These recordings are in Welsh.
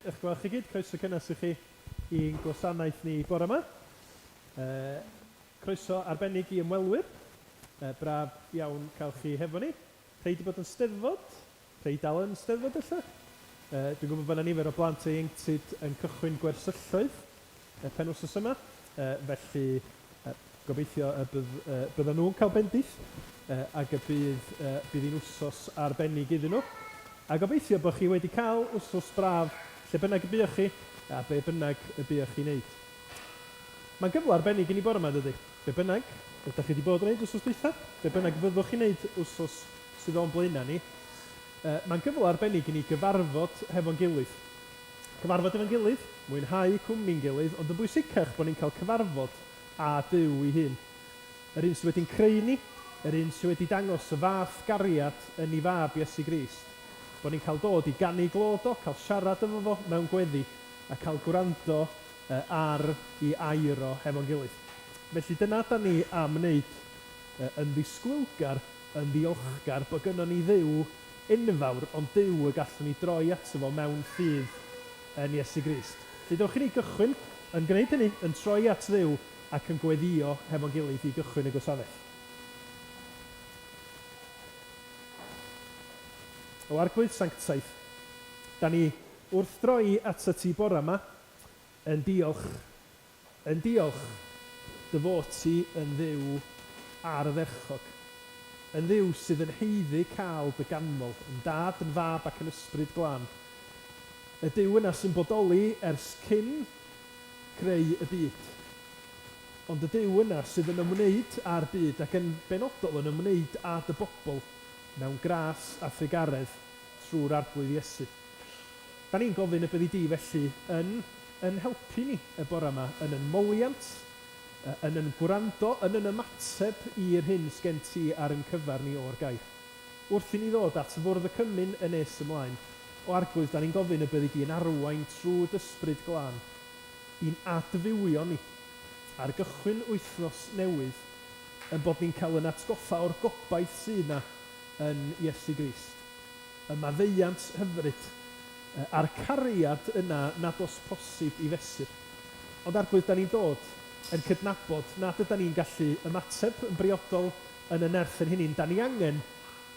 Eich gweld chi gyd, croeso cynnes i chi i'n gwasanaeth ni bore yma. Croeso arbennig i ymwelwyr. Braf iawn cael chi hefo ni. Rhei 'di bod yn Steddfod, rhei dal yn Steddfod ella. Dwi'n gwybod bod 'na nifer o blant ieuenctid yn cychwyn gwersylloedd y penwythnos yma, felly gobeithio y bydd, byddan nhw'n cael bendith ac y bydd, bydd hi'n wsos arbennig iddyn nhw. A gobeithio bod chi wedi cael wsos braf lle bynnag y buoch chi a be bynnag y buoch chi'n neud. Mae'n gyfle arbennig i ni bore yma, dydy? Be bynnag ydach chi wedi bod yn neud wsos dwytha, be bynnag fyddwch chi'n neud wsos sydd o'n blaenau ni, mae'n gyfle arbennig i ni gyfarfod hefo'n gilydd. Cyfarfod efo'n gilydd, mwynhau cwmni'n gilydd, ond yn bwysicach bod ni'n cael cyfarfod â Duw ei hun. Yr un sydd wedi'n creu ni, yr un sydd wedi dangos y fath gariad yn ei Fab Iesu Grist. Bod ni'n cael dod i ganu glod o, cael siarad efo fo mewn gweddi, a cael gwrando ar ei air o hefo'n gilydd. Felly dyna dan ni am wneud, yn ddisgwylgar, yn ddiolchgar bod gynnon ni Dduw enfawr, ond Duw y gallwn ni droi ato fo mewn ffydd yn Iesu Grist. Felly dewch i ni gychwyn yn gwneud hynny, yn troi at Dduw ac yn gweddïo hefo'n gilydd i gychwyn y gwasanaeth. O Arglwydd Sanctaidd, da ni wrth droi atat ti bore 'ma yn diolch Yn diolch dy fod ti yn Dduw ardderchog, yn Dduw sydd yn haeddu cael dy ganmol, yn Dad, yn Fab ac yn Ysbryd Glân. Y Duw yna sy'n bodoli ers cyn creu y byd. Ond y Duw yna sydd yn ymwneud â'r byd ac yn benodol yn ymwneud â dy bobl mewn gras a thrugaredd trwy'r Arglwydd Iesu. Da ni'n gofyn y byddi di felly yn yn helpu ni y bore yma, yn yn moliant, yn yn gwrando, yn yn ymateb i'r hyn sgen ti ar yn cyfer ni o'r Gair. Wrth i ni ddod at Fwrdd y Cymun yn nes ymlaen, O Arglwydd, da ni'n gofyn y byddi di yn arwain trwy d'Ysbryd Glân i'n adfywio ni ar gychwyn wythnos newydd, yn bod ni'n cael yn atgoffa o'r gobaith sydd 'na yn Iesu Grist. Y maddeuant hyfryd, a'r cariad yna nad oes posib i fesur. Ond Arglwydd, da ni'n dod yn cydnabod nad ydan ni'n gallu ymateb yn briodol yn y nerth ein hunain, da ni angen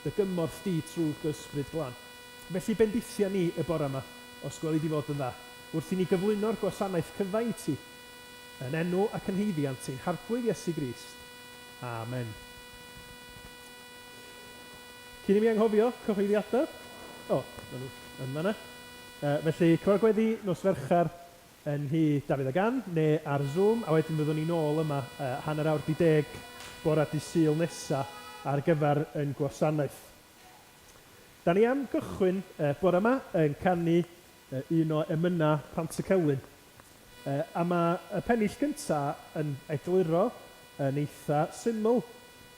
dy gymorth di trwy dy Ysbryd Glân. Felly bendithia ni y bore yma, os gweli di fod yn dda, wrth i ni gyflwyno'r gwasanaeth cyfa i ti, yn enw ac yn haeddiant ein Harglwydd Iesu Grist. Amen. Cyn i mi anghofio, cyhoeddiadau. O, maen nhw yn fan'na. Felly, cyfarfod gweddi nos Fercher yn nhŷ Dafydd ag Ann, neu ar Zoom, a wedyn fyddwn ni nôl yma hanner awr 'di deg bora dydd Sul nesa ar gyfer yn gwasanaeth. Da ni am gychwyn bore 'ma yn canu un o emynau Pantycelyn. A mae y pennill gynta yn egluro yn eitha syml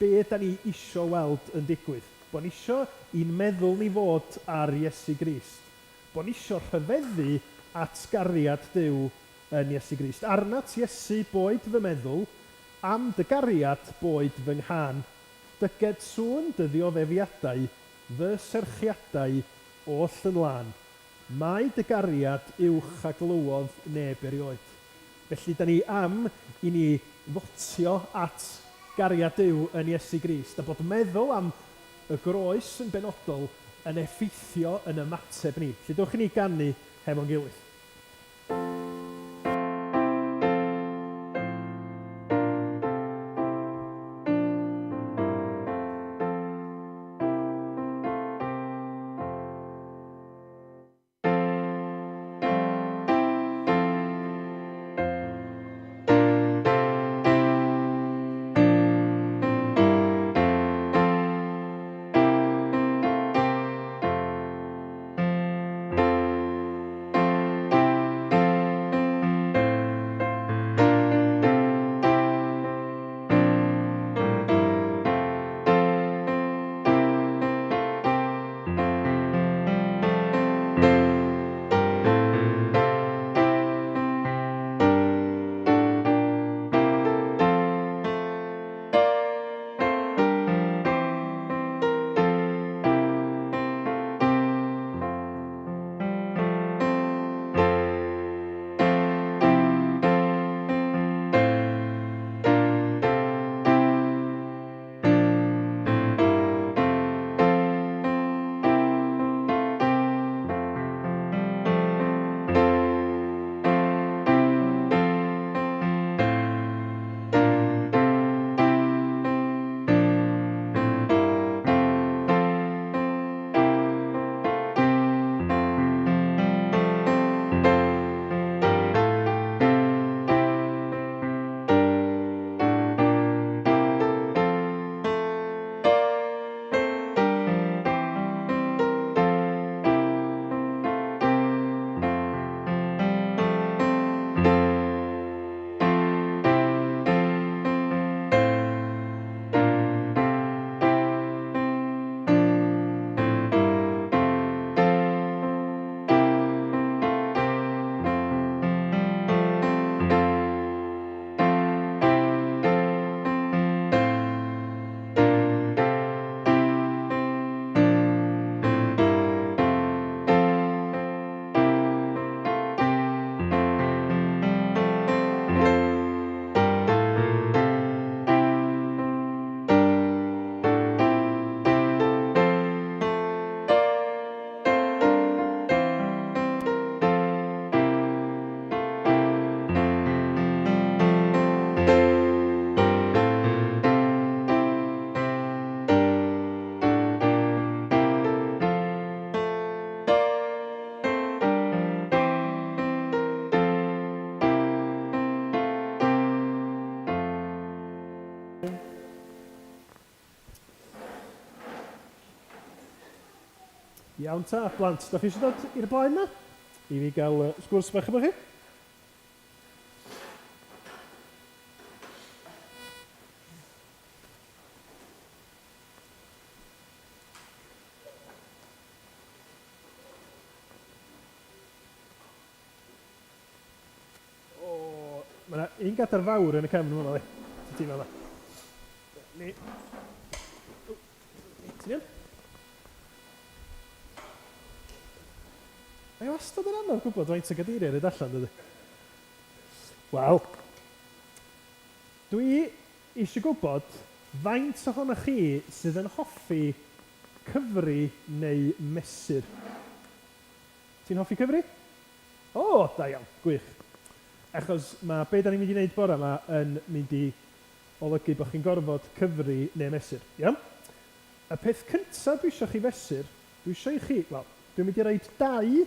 be da ni isio weld yn digwydd. Bo ni isio i'n meddwl ni fod ar Iesu Grist. Bo ni isio rhyfeddu at gariad Duw yn Iesu Grist. Arnat, Iesu, boed fy meddwl, am dy gariad boed fy nghân. Dyged sŵn dy ddioddefiadau, fy serchiadau oll yn lân. Mae dy gariad uwch a glywodd neb erioed. Felly, da ni am i ni ddotio at gariad Duw yn Iesu Grist, a bod meddwl am y groes yn benodol yn effeithio yn ymateb ni. Felly, dewch i ni ganu hefo'n gilydd. Iawn ta, blant, da chi eisiau dod i'r blaen 'ma? I fi gael sgwrs bach efo chi? O, mae yna un gadair fawr yn y cefn hwnna, li. Ti ti'n meddwl? Ni. Ti'n iawn? Mae wastad yn anodd gwybod faint o gadeiriau rhaid allan, dydy? Wel, dwi eisiau gwybod faint ohonoch chi sydd yn hoffi cyfri neu mesur. Ti'n hoffi cyfri? O, da iawn, gwych. Achos mae be da ni'n mynd i wneud bore yma yn mynd i olygu bod chi'n gorfod cyfri neu mesur, iawn? Y peth cyntaf dwi eisiau chi fesur, dwi eisiau i chi, wel, dwi'n mynd i roid dau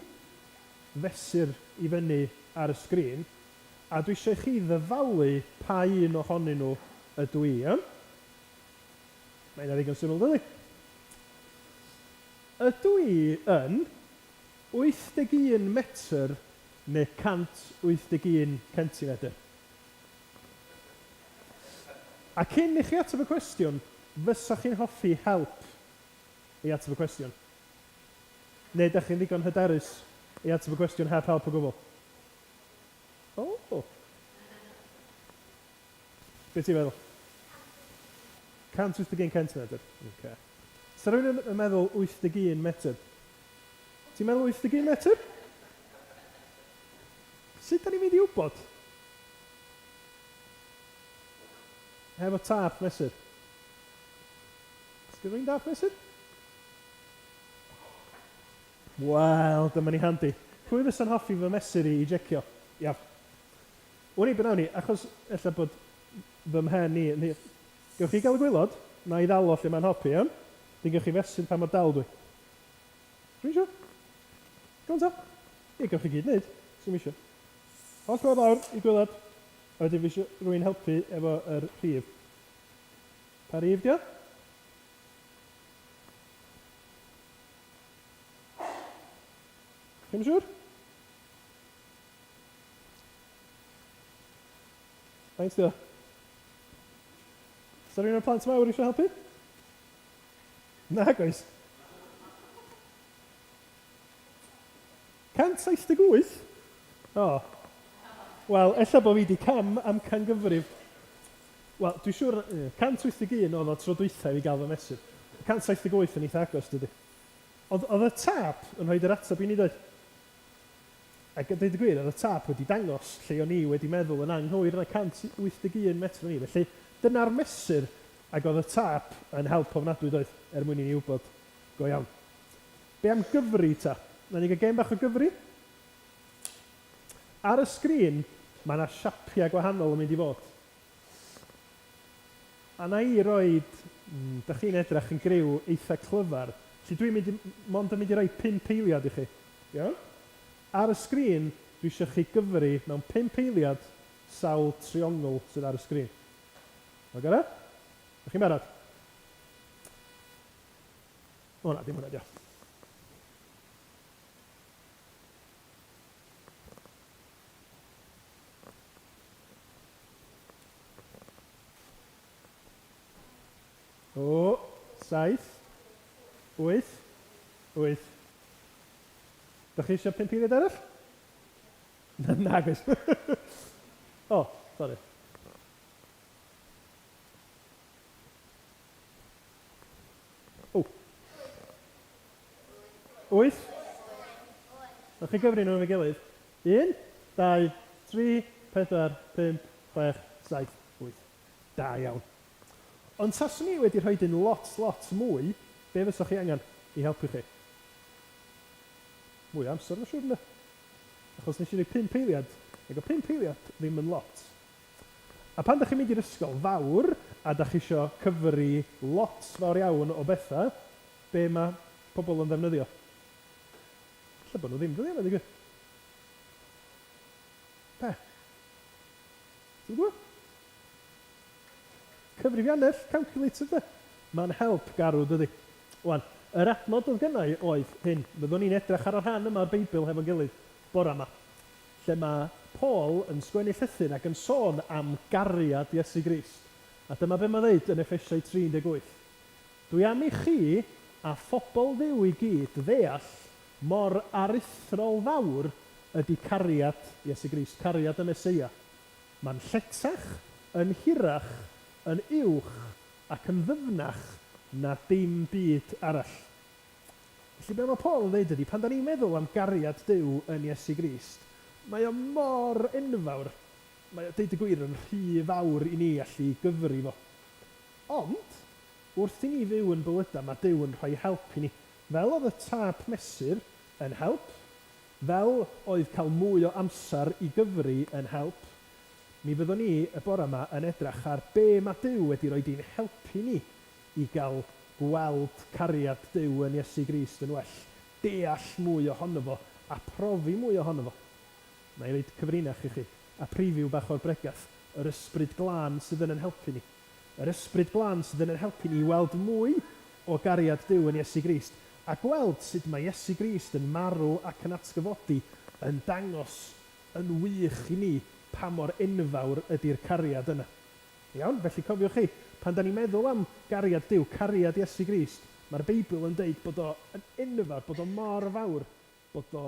fesur i fyny ar y sgrin, a dwi eisiau i chi ddyfalu pa un ohonyn nhw ydw i, iawn? Mae hynna'n ddigon syml, dydi? Ydw i yn 81 metr neu 181 centimedr? A cyn i chi ateb y cwestiwn, fysa chi'n hoffi help i ateb y cwestiwn? Neu ydych chi'n ddigon hyderus i ateb y cwestiwn heb help o gwbl? O! Be ti'n feddwl? 181 centimetr. Ocê. Sa rhywun yn meddwl 81 metr? Ti'n meddwl 81 metr? Sut da ni'n mynd i wybod? Hefo tâp mesur. Sgyn rhywun dâp mesur? Wel, dyma ni handi. Pwy fysa'n hoffi fy mesur i i jecio? Iawn. Wn i be wnawn ni, achos ella bod fy mhen i yn hir. Gewch chi gael y gwaelod, na i ddal o lle mae'n nhop i, iawn? Wedyn gewch chi fesur pa mor dal dwi. Rwy'n siŵr? Go on ta. Ie, gewch chi gyd wneud, sdim isio. Holl ffordd lawr i gwaelod, a wedyn fi isio rwy'n helpu efo yr rhif. Pa rif dio? Chi'm yn siŵr? Faint 'di o? Oes 'na rywun o'r plant mawr eisiau helpu? Nag oes. 178? O. Wel, ella bod fi 'di cam amcangyfrif. Wel, dwi'n siŵr, 181 oedd o tro dwytha i fi gael fy mesur. 178 yn eitha agos, dydy. Oedd, oedd y tâp yn rhoid yr ateb i ni, doedd? Ac a deud y gwir, oedd y tâp wedi dangos lle o'n i wedi meddwl yn anghywir na 181 metr o'n i. Felly, dyna'r mesur, ac oedd y tâp yn help ofnadwy doedd, er mwyn i ni wybod go iawn. Be am gyfri ta? Wnawn ni gael gêm bach o gyfri? Ar y sgrin, mae yna siapiau gwahanol yn mynd i fod. A na i roid, mm, dach chi'n edrach yn griw eitha clyfar, felly dwi'n mynd i, mond yn mynd i roi pump eiliad i chi. Iawn? Ar y sgrin, dwi isio chi gyfri mewn pump eiliad sawl triongl sydd ar y sgrin. Ocê? Dach chi'n barod? O na, dim hwnna 'di o. O, saith, wyth, wyth. Dach chi eisiau pump eiliad arall? Nag oes. O, sori. O. Wyth. Wnewch chi gyfri nhw efo'i gilydd? Un, dau, tri, pedwar, pump, chwech, saith, wyth. Da iawn. Ond taswn i wedi rhoid un lot, lot mwy, be fysa chi angen i helpu chi? Mwy o amser, mae'n siŵr, ynde? Achos nes i roi pump eiliad, ac o pump eiliad ddim yn lot. A pan dach chi'n mynd i'r ysgol fawr, a dach chi isio cyfri lot fawr iawn o bethau, be mae pobl yn ddefnyddio? Ella bod nhw ddim dyddiau yma, deud gwir. Be? Ti'n gwybod? Cyfrifiannell, calculator de. Mae'n help garw, dydy. Wan, Yr adnod oedd gynna i oedd hyn. Fyddwn ni'n edrych ar y rhan yma o'r Beibl hefo'n gilydd bora 'ma, lle mae Paul yn sgwennu llythyr ac yn sôn am gariad Iesu Grist. A dyma be mae'n ddeud yn Effesiaid 3:18, Dwi am i chi a phobl Dduw i gyd ddeall mor aruthrol fawr ydi cariad Iesu Grist, cariad y Meseia. Mae'n lletach, yn hirach, yn uwch ac yn ddyfnach na dim byd arall. Felly be mae Paul yn ddeud ydi, pan da ni'n meddwl am gariad Duw yn Iesu Grist, mae o mor enfawr, mae o deud y gwir yn rhy fawr i ni allu gyfri fo. Ond, wrth i ni fyw yn bywydau mae Duw yn rhoi help i ni. Fel oedd y tâp mesur yn help, fel oedd cael mwy o amser i gyfri yn help, mi fyddwn ni y bore 'ma yn edrach ar be mae Duw wedi roid i'n helpu ni i gael gweld cariad Duw yn Iesu Grist yn well, deall mwy ohono fo a profi mwy ohono fo. Na i roid cyfrinach i chi, a preview bach o'r bregath, yr Ysbryd Glân sydd yn 'yn helpu ni. Yr Ysbryd Glân sydd yn 'yn helpu ni i weld mwy o gariad Duw yn Iesu Grist, a gweld sut mae Iesu Grist yn marw ac yn atgyfodi yn dangos yn wych i ni pa mor enfawr ydi'r cariad yna. Iawn? Felly cofiwch chi, pan 'dan ni'n meddwl am gariad Duw, cariad Iesu Grist, mae'r Beibl yn deud bod o yn enfawr, bod o mor fawr, bod o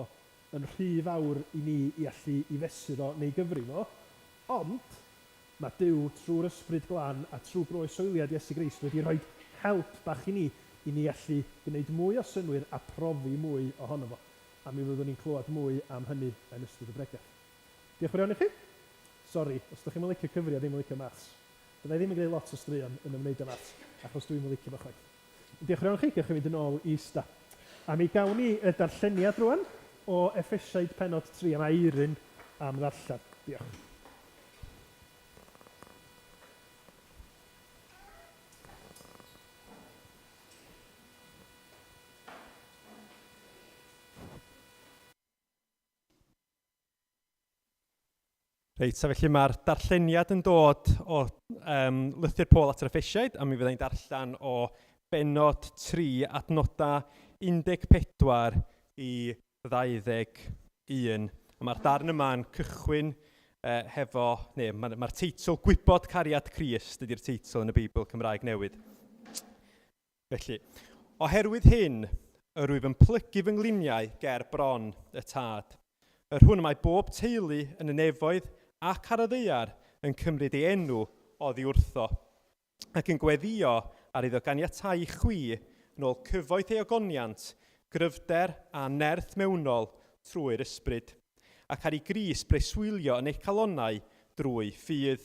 yn rhy fawr i ni i allu i fesur o neu gyfrif o, ond mae Duw trwy'r Ysbryd Glân a trwy groesoeliad Iesu Grist wedi rhoid help bach i ni i ni allu gwneud mwy o synnwyr a profi mwy ohono fo. A mi fyddwn ni'n clywed mwy am hynny yn ystod y bregeth. Diolch yn fawr iawn i chi. Sori, os dych chi'm yn licio cyfri a ddim yn licio maths. Fydda i ddim yn gwneud lot o straeon yn ymwneud â maths, achos dwi'm yn licio fo chwaith. Diolch yn fawr iawn i chi, gewch chi fynd yn ôl i ista. A mi gawn ni y darlleniad rwan o Effesiaid pennod 3, a mae Eirin am ddarllen. Diolch. Reit, so felly mae'r darlleniad yn dod o um, lythyr Paul at yr Effesiaid, a mi fyddai'n darllen o benod 3 adnodau 14 i 21. A mae'r darn yma'n cychwyn uh, hefo, neu mae'r mae teitl Gwybod Cariad Crist ydy'r teitl yn y Beibl Cymraeg Newydd. Felly, oherwydd hyn, yr wyf yn plygu fy ngliniau ger bron y Tad, yr hwn y mae bob teulu yn y nefoedd ac ar y ddaear yn cymryd ei enw oddi wrtho, ac yn gweddïo ar iddo ganiatáu i chwi, yn ôl cyfoeth ei ogoniant, gryfder a nerth mewnol trwy'r Ysbryd, ac ar i Grist breswylio yn eich calonnau drwy ffydd.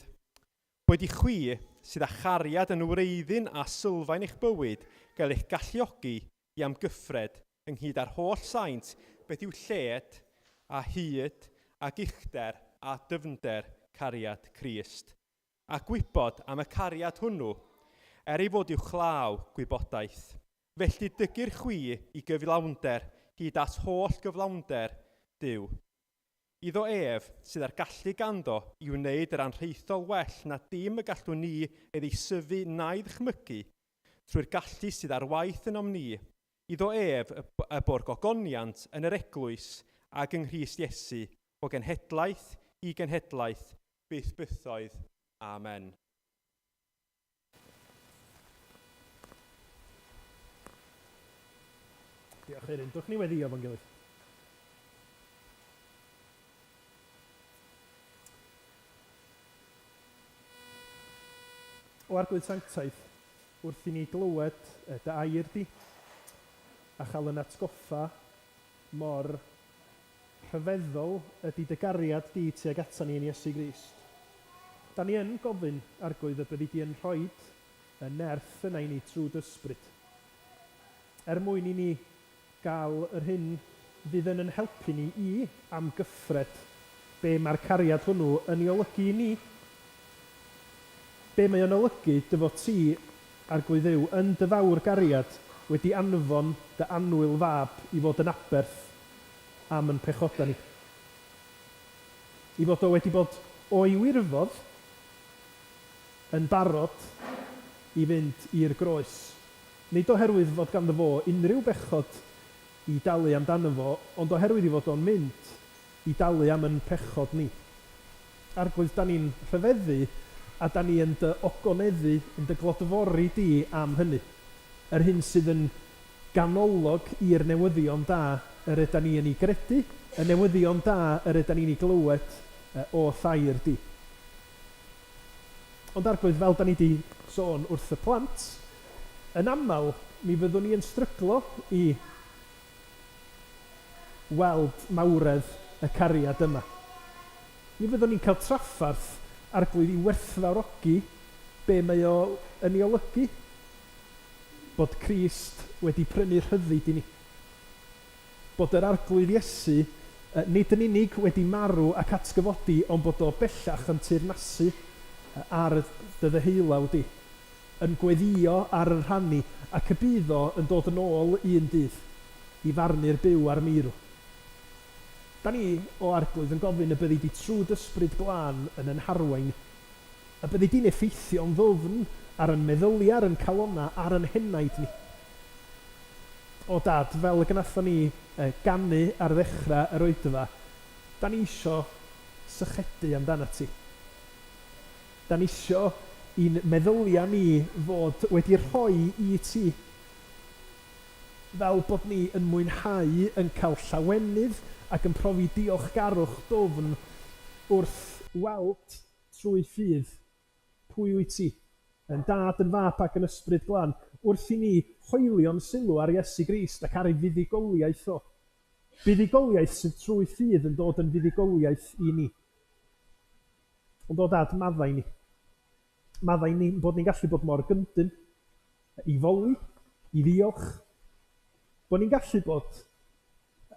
Boed i chwi, sydd â chariad yn wreiddyn a sylfaen eich bywyd, gael eich galluogi i amgyffred, ynghyd â'r holl saint, beth yw lled, a hyd, ac uchder, a dyfnder cariad Crist. A gwybod am y cariad hwnnw, er ei fod uwchlaw gwybodaeth. Felly dygir chwi i gyflawnder hyd at holl gyflawnder Duw. Iddo ef, sydd â'r gallu ganddo i wneud yr anrhaethol well na dim y gallwn ni ei ddeisyfu na'i ddychmygu, trwy'r gallu sydd ar waith ynom ni, iddo ef y, y bo'r gogoniant yn yr eglwys ag yng Nghrist Iesu, o genhedlaeth i genhedlaeth, byth bythoedd. Amen. Diolch Erin. Dwch ni weddio fo'n gilydd. O Arglwydd Sanctaidd, wrth i ni glywed dy air di, a chael yn atgoffa mor Rhyfeddol ydy dy gariad di tuag atan ni yn Iesu Grist. Da ni yn gofyn, Arglwydd, y byddi di yn rhoid y nerth yna i ni trwy d'Ysbryd, er mwyn i ni gael yr hyn fydd yn yn helpu ni i amgyffred be mae'r cariad hwnnw yn ei olygu i ni. Be mae o'n olygu dy fod ti, Arglwydd Dduw, yn dy fawr gariad wedi anfon dy annwyl Fab i fod yn aberth am yn pechoda ni. I fod o wedi bod o'i wirfodd yn barod i fynd i'r groes. Nid oherwydd fod ganddo fo unrhyw bechod i dalu amdano fo, ond oherwydd i fod o'n mynd i dalu am yn pechod ni. Arglwydd, da ni'n rhyfeddu a da ni yn dy ogoneddu, yn dy glodfori di am hynny. Yr hyn sydd yn ganolog i'r newyddion da yr yda ni yn ei gredu, y newyddion da yr yda ni'n ei glywed o thair di. Ond Arglwydd, fel da ni di sôn wrth y plant, yn aml mi fyddwn ni yn stryglo i weld mawredd y cariad yma. Mi fyddwn ni'n cael trafferth, Arglwydd, i werthfawrogi be mae o yn ei olygu bod Crist wedi prynu rhyddid i ni. Bod yr Arglwydd Iesu nid yn unig wedi marw ac atgyfodi ond bod o bellach yn teyrnasu ar dy ddeheulaw di, yn gweddïo ar yn rhan ni, ac y bydd o yn dod yn ôl un dydd i farnu'r byw a'r meirw. Da ni, O Arglwydd, yn gofyn y byddi di trwy d'Ysbryd Glân yn yn harwain ni, y byddi di'n effeithio'n ddwfn ar yn meddyliau, ar yn calonnau, ar yn henaid ni. O Dad, fel y gwnaethon ni ganu ar ddechrau yr oedfa, da ni isio sychedu amdanat ti. Da ni isio i'n meddyliau ni fod wedi rhoi i ti, fel bod ni yn mwynhau, yn cael llawenydd ac yn profi diolchgarwch dwfn wrth weld trwy ffydd pwy wyt ti, yn Dad, yn Fab ac yn Ysbryd Glân, wrth i ni hoelio'n sylw ar Iesu Grist ac ar ei fuddugoliaeth o. Buddugoliaeth sydd trwy ffydd yn dod yn fuddugoliaeth i ni. Ond o Dad, maddau ni. Maddau ni bod ni'n gallu bod mor gyndyn i foli, i ddiolch. Bod ni'n gallu bod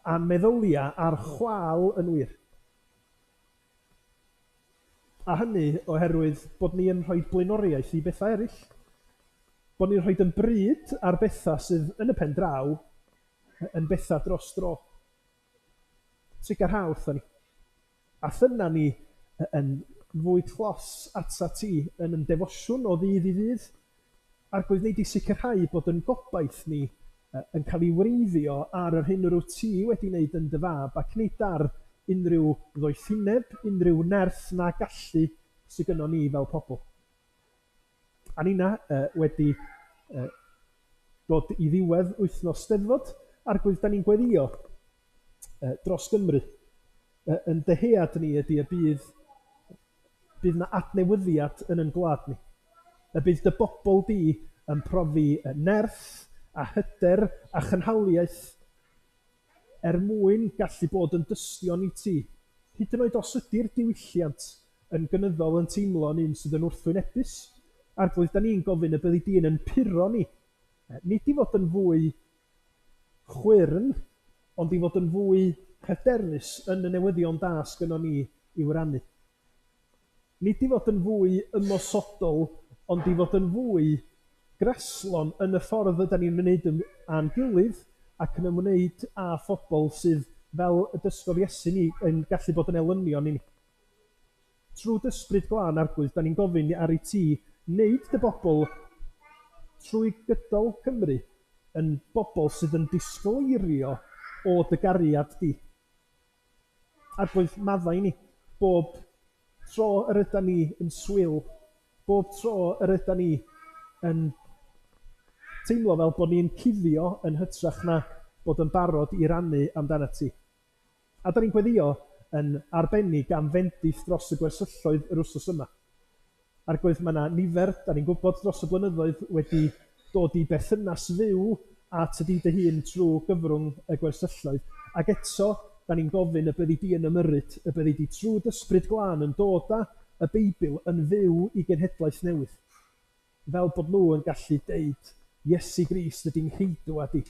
â'n meddyliau ar chwâl yn wir. A hynny oherwydd bod ni yn rhoi blaenoriaeth i bethau eraill. Bod ni'n rhoi yn bryd ar bethau sydd yn y pen draw yn bethau dros dro. Trugarha wrthon ni. A thyna ni yn fwy clos atat ti yn yn defosiwn o ddydd i ddydd. Arglwydd, wnei di sicrhau bod yn gobaith ni yn cael ei wreiddio ar yr hyn yr wyt ti wedi wneud yn dy Fab, ac nid ar unrhyw ddoethineb, unrhyw nerth na gallu sy gynnon ni fel pobl. A ninna wedi dod i ddiwedd wythnos Steddfod, Arglwydd, da ni'n gweddïo dros Gymru. Yn dyhead ni ydy y bydd bydd 'na adnewyddiad yn yn gwlad ni. Y bydd dy bobl di yn profi nerth a hyder a chynhaliaeth er mwyn gallu bod yn dystion i ti, hyd yn oed os ydy'r diwylliant yn gynyddol yn teimlo yn un sydd yn wrthwynebus. Arglwydd, da ni'n gofyn y byddi di yn yn puro ni, nid i fod yn fwy chwyrn, ond i fod yn fwy hyderus yn y newyddion da sgynnon ni i'w rannu. Nid i fod yn fwy ymosodol, ond i fod yn fwy graslon yn y ffordd ydan ni'n ymwneud â'n gilydd ac yn ymwneud â phobl sydd, fel y dysgodd Iesu ni, yn gallu bod yn elynion i ni. Trwy d'Ysbryd Glân, Arglwydd, da ni'n gofyn ar i ti wneud dy bobl trwy gydol Cymru yn bobl sydd yn disgleirio o dy gariad di. Arglwydd, maddau i ni bob tro yr ydan ni yn swil, bob tro yr ydan ni yn teimlo fel bod ni'n cuddio yn hytrach na bod yn barod i rannu amdanat ti. A da ni'n gweddïo yn arbennig am fendith dros y gwersylloedd yr wsos yma. Arglwydd, mae 'na nifer, da ni'n gwybod dros y blynyddoedd, wedi dod i berthynas fyw â ty di dy hun trwy gyfrwng y gwersylloedd. Ac eto, da ni'n gofyn y byddi di yn ymyrryd, y byddi di trwy d'Ysbryd Glân yn dod â y Beibl yn fyw i genhedlaeth newydd. Fel bod nhw yn gallu deud, Iesu Grist ydy 'ngheidwad i.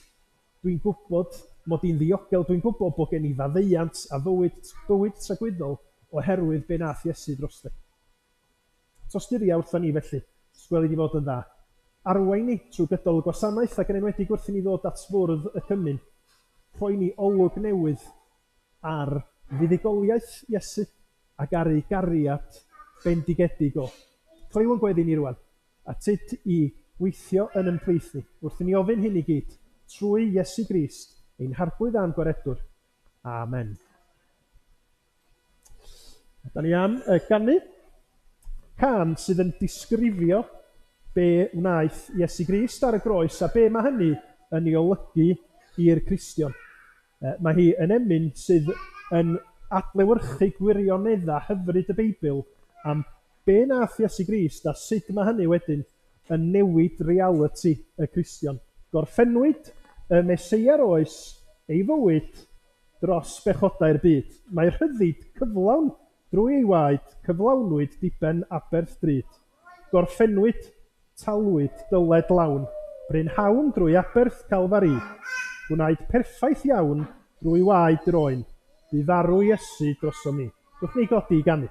Dwi'n gwybod mod i'n ddiogel, dwi'n gwybod bod gen i faddeuant a fywyd, bywyd tragwyddol oherwydd be nath Iesu drosta i. Tosturia wrtha ni felly, os gweli di fod yn dda. Arwain ni trwy gydol y gwasanaeth ac yn enwedig wrth i ni ddod at fwrdd y cymun. Rhoi ni olwg newydd ar fuddugoliaeth Iesu ac ar ei gariad bendigedig o. Clyw yn gweddi ni rwan, a tyd i weithio yn ein plith ni, wrth i ni ofyn hyn i gyd, trwy Iesu Grist, ein Harglwydd a'n Gwaredwr. Amen. Da ni am ganu cân sydd yn disgrifio be wnaeth Iesu Grist ar y groes a be mae hynny yn ei olygu i'r Cristion. Mae hi yn emyn sydd yn adlewyrchu gwirioneddau hyfryd y Beibl am be nath Iesu Grist a sut mae hynny wedyn yn newid realiti y Cristion. Gorffennwyd y Meseia'r oes, ei fywyd, dros bechodau'r byd. Mae rhyddid cyflawn drwy ei waed, cyflawnwyd diben aberth drud. Gorffennwyd, talwyd dyled lawn, brynhawn drwy aberth Calfari. Gwnaed perffaith iawn drwy waed yr oen, bu farw Iesu drosom ni. Dwch ni godi i ganu.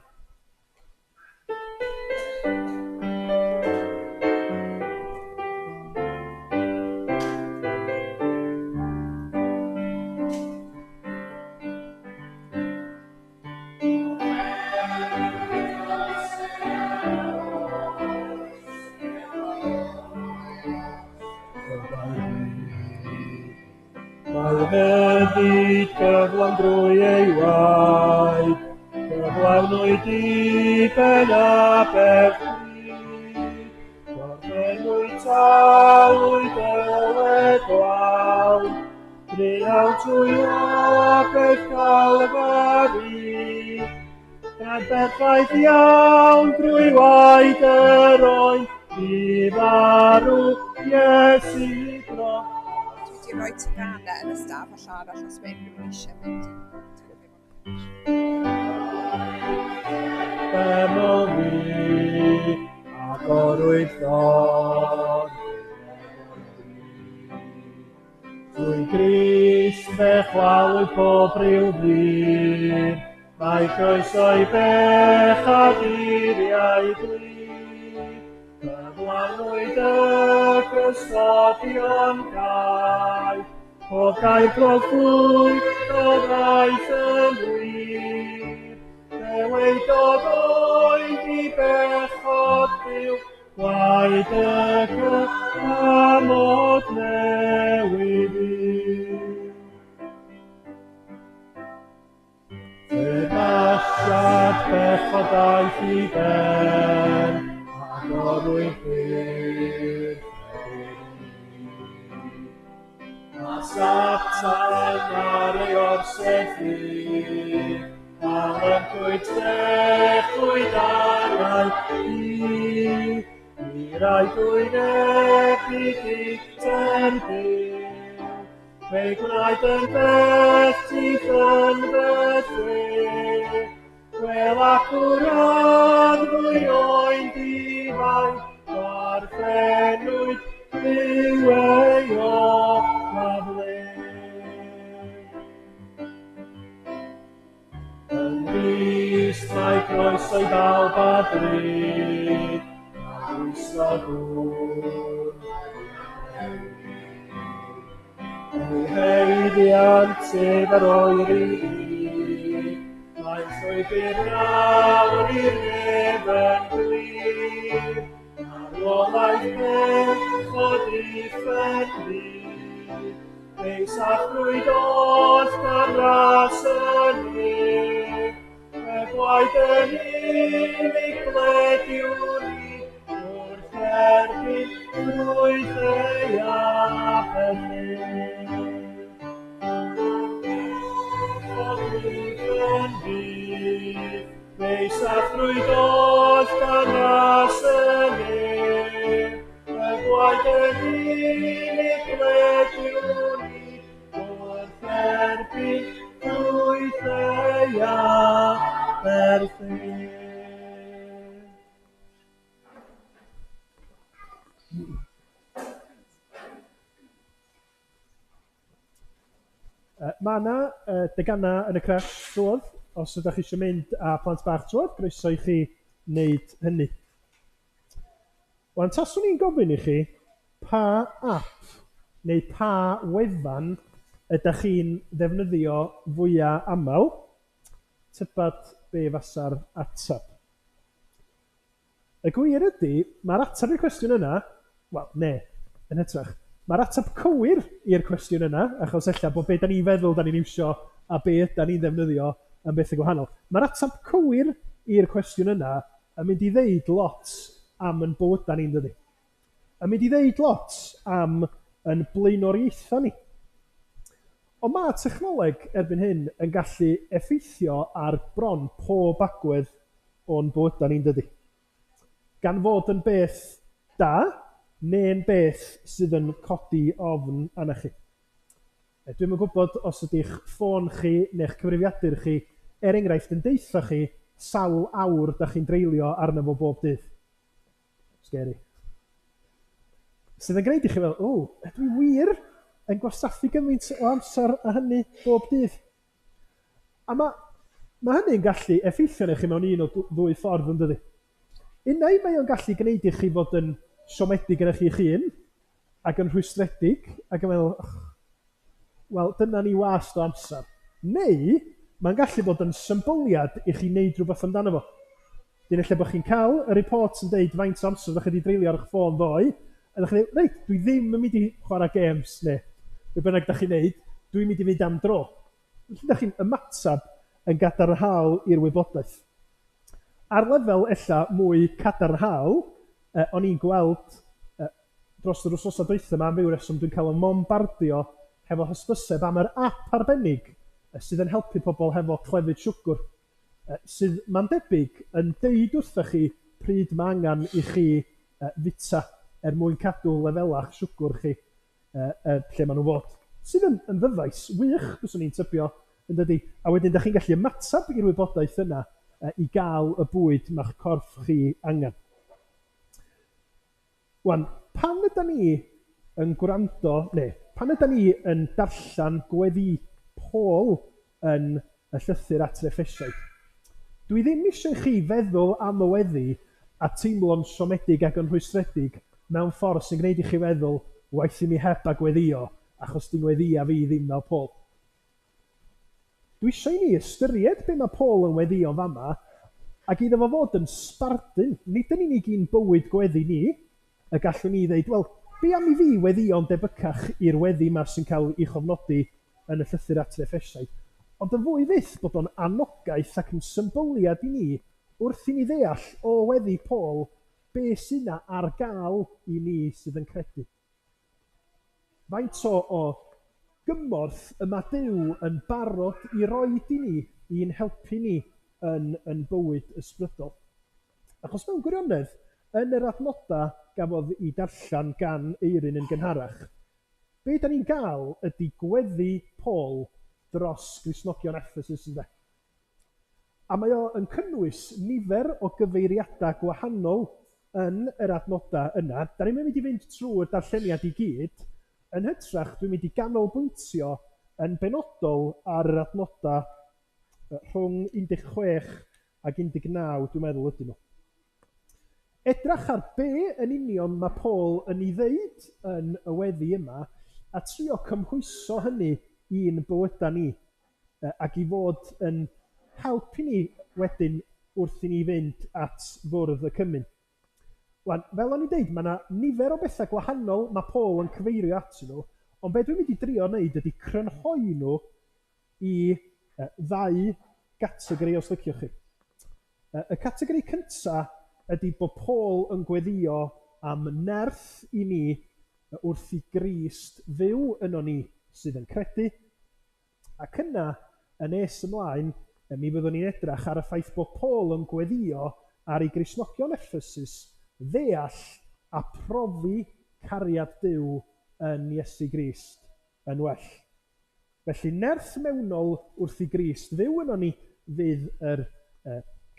Mae rhyddid cyflawn drwy ei waed, cyflawnwyd diben aberth drud. Gorffennwyd talwyd dyled lawn, Brynhawn trwy aberth Calfari. Gan berffaith iawn drwy waed yr oen, bu farw Iesu dros. Dwi 'di rhoi teganau yn y stafell arall os mae unrhyw un eisiau mynd i Deml fi, agorwyd ffordd. Drwy Grist fe chwalwyd pob rhyw fur, mae croeso i bechaduriau glir. Cyflawnwyd y cysgodion caeth, pob gair proffwyd o ddaeth yn wir. Dywedodd oedd i bechod byw, gwaed y cyfamod newydd yw. Teyrnasiad bechod daeth i ben, agorwyd ffyrdd A Satan ar ei orsedd hir, a lyncwyd trechwyd ar ei hir. I rai dwynebu dicter byw, fe'i gwnaed yn felltith yn fy lle. Wel acw radd fwy oen difai, gorffennwyd byw ei olaf le. Yn Grist mae croeso i bawb a drud, a rwystro gŵr. Ei haeddiant ef ar oer i fi, mae'n llwybr nawr i'r nef yn glir. Marwolaeth bechod uffern fu, ei sachrwyd oll gan ras y nef. Y gwaed yn unig blediwn ni, wrth erbyn ffrwyth ei aberth ef. Yn fydd, fe'i sachrwyd oll gan ras y nef. Y gwaed yn unig blediwn ni, wrth erbyn ffrwyth ei aberth ef. Mae yna deganau yn y crèche trwodd. Os ydych chi eisiau mynd â plant bach trwodd, croeso i chi wneud hynny. Wan, taswn i'n gofyn i chi pa app neu pa wefan ydych chi'n ddefnyddio fwyaf aml, tybed be fasa'r ateb. Y gwir ydy, mae'r ateb i'r cwestiwn yna Wel, ne, yn hytrach. Mae'r ateb cywir i'r cwestiwn yna, achos ella bod be da ni'n feddwl da ni'n iwsio a be yda ni'n ddefnyddio yn bethau gwahanol. Mae'r ateb cywir i'r cwestiwn yna yn mynd i ddeud lot am yn bywydau ni'n dydy. Yn mynd i ddeud lot am yn blaenoriaethau ni. Ond mae technoleg erbyn hyn yn gallu effeithio ar bron pob agwedd o'n bywydau ni'n dydy. Gan fod yn beth da, neu'n beth sydd yn codi ofn arna chi. Dwi'm yn gwybod os ydy'ch ffôn chi neu'ch cyfrifiadur chi, er enghraifft, yn deutha chi sawl awr da chi'n dreulio arno fo bob dydd. Scary. Sydd yn gwneud i chi fel, o, ydw i wir yn gwastraffu gymaint o amser a hynny bob dydd? A mae, mae hynny'n gallu effeithio arnoch chi mewn un o ddwy ffordd, yn dydy? Unai mae o'n gallu gwneud i chi fod yn siomedig yn eich hun, ac yn rhwystredig, ac yn meddwl, och, wel, dyna ni wast o amser. Neu, mae'n gallu bod yn symbyliad i chi wneud rhywbeth amdano fo. Dyn lle bod chi'n cael y report yn deud faint o amser ydych chi wedi dreulio ar eich ffôn ddoe, a ydych chi'n dweud, reit, dwi ddim yn mynd i chwarae games, neu be bynnag ydych chi'n neud, dwi'n mynd i fynd am dro. Felly ydych chi'n ymateb yn gadarnhaol i'r wybodaeth. Ar lefel ella mwy cadarnhaol, o'n i'n gweld dros yr wythnosau dwytha 'ma, am ryw reswm dwi'n cael 'y mombardio hefo hysbyseb am yr app arbennig sydd yn helpu pobl hefo clefyd siwgr, sydd, mae'n debyg, yn deud wrtha chi pryd mae angen i chi fwyta er mwyn cadw lefelau'ch siwgr chi lle maen nhw fod. Sydd yn, yn ddyfais wych, byswn i'n tybio, yn dydy? A wedyn, da chi'n gallu ymateb i'r wybodaeth yna i gael y bwyd mae'ch corff chi angen. Wan, pan ydan ni yn gwrando, neu pan ydan ni yn darllen gweddi Paul yn y llythyr at yr Effesiaid, dwi ddim eisiau i chi feddwl am y weddi a teimlo'n siomedig ac yn rhwystredig mewn ffordd sy'n gwneud i chi feddwl, waeth i mi heb a gweddïo, achos di ngweddïa fi ddim fel Paul. Dwi eisiau i ni ystyried be mae Paul yn weddïo yn fama, ac iddo fo fod yn sbardun, nid yn unig i'n bywyd gweddi ni, y gallwn ni ddeud, wel, be am i fi weddïo'n debycach i'r weddi 'ma sy'n cael ei chofnodi yn y llythyr at yr Effesiaid, ond yn fwy fyth bod o'n anogaeth ac yn symbyliad i ni wrth i ni ddeall o weddi Paul be sy 'na ar gael i ni sydd yn credu. Faint o o gymorth y mae Duw yn barod i roid i ni i'n helpu ni yn yn bywyd ysbrydol? Achos mewn gwirionedd, yn yr adnodau gafodd i darllen gan Eirin yn gynharach, be da ni'n gael ydy gweddi Paul dros Gristnogion Ephesus, ynde? A mae o yn cynnwys nifer o gyfeiriadau gwahanol yn yr adnodau yna. Da ni'm yn mynd i fynd trwy'r darlleniad i gyd, yn hytrach dwi'n mynd i ganolbwyntio yn benodol ar yr adnodau rhwng 16 ac 19 dwi'n meddwl ydyn nhw. Edrach ar be yn union mae Paul yn ei ddeud yn y weddi yma a trio cymhwyso hynny i'n bywydau ni. Ac i fod yn help i ni wedyn wrth i ni fynd at fwrdd y cymun. Wan, fel o'n i'n deud, mae yna nifer o bethau gwahanol mae Paul yn cyfeirio atyn nhw, ond be dwi'n mynd i drio wneud ydy crynhoi nhw i ddau gategori os liciwch chi. Y categori cynta ydy bod Paul yn gweddïo am nerth i ni wrth i Grist fyw yno ni sydd yn credu, Ac yna, yn nes ymlaen, mi fyddwn ni'n edrach ar y ffaith bod Paul yn gweddïo ar i Gristnogion Effesus ddeall a profi cariad Duw yn Iesu Grist yn well. Felly, nerth mewnol wrth i Grist fyw yno ni fydd yr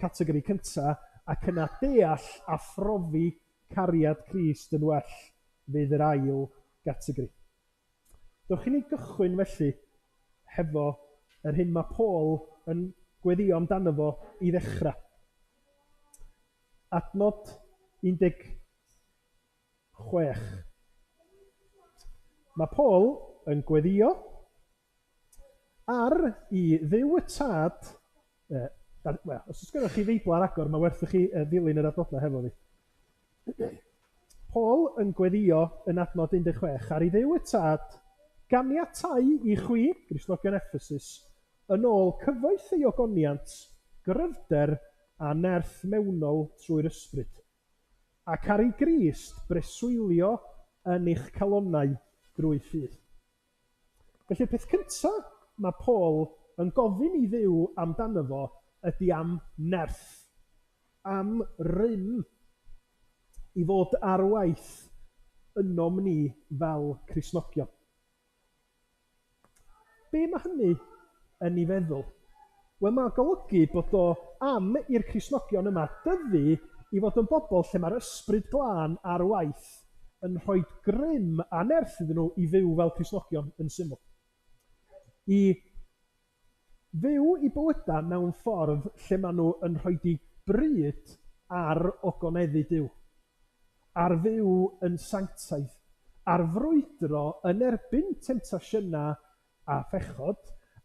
categori cyntaf, ac yna deall a phrofi cariad Crist yn well fydd yr ail gategori. Dewch i ni gychwyn felly hefo yr hyn mae Paul yn gweddïo amdano fo i ddechrau. Adnod 16. Mae Paul yn gweddïo ar i Dduw y Tad, wel, os oes gennych chi Feibl ar agor, mae werth i chi ddilyn yr adnodau hefo fi. Paul yn gweddio yn adnod 16 ar i Dduw y Tad ganiatau i chwi, Gristnogion Ephesus, yn ôl cyfoeth ei ogoniant, gryfder a nerth mewnol trwy'r ysbryd, ac ar ei Grist breswylio yn eich calonnau drwy ffydd. Felly'r peth cyntaf mae Paul yn gofyn i Dduw amdano fo ydy am nerth, am rym i fod ar waith ynom ni fel Cristnogion. Be mae hynny yn ei feddwl? Wel, mae'n golygu bod o am i'r Cristnogion yma dyfu i fod yn bobl lle mae'r ysbryd glân ar waith yn rhoi grym a nerth iddyn nhw i fyw fel Cristnogion yn syml. I fyw i bywydau mewn ffordd lle maen nhw yn rhoi di bryd ar ogoneddu Duw, ar fyw yn sanctaidd, ar frwydro yn erbyn temtasiynau a phechod,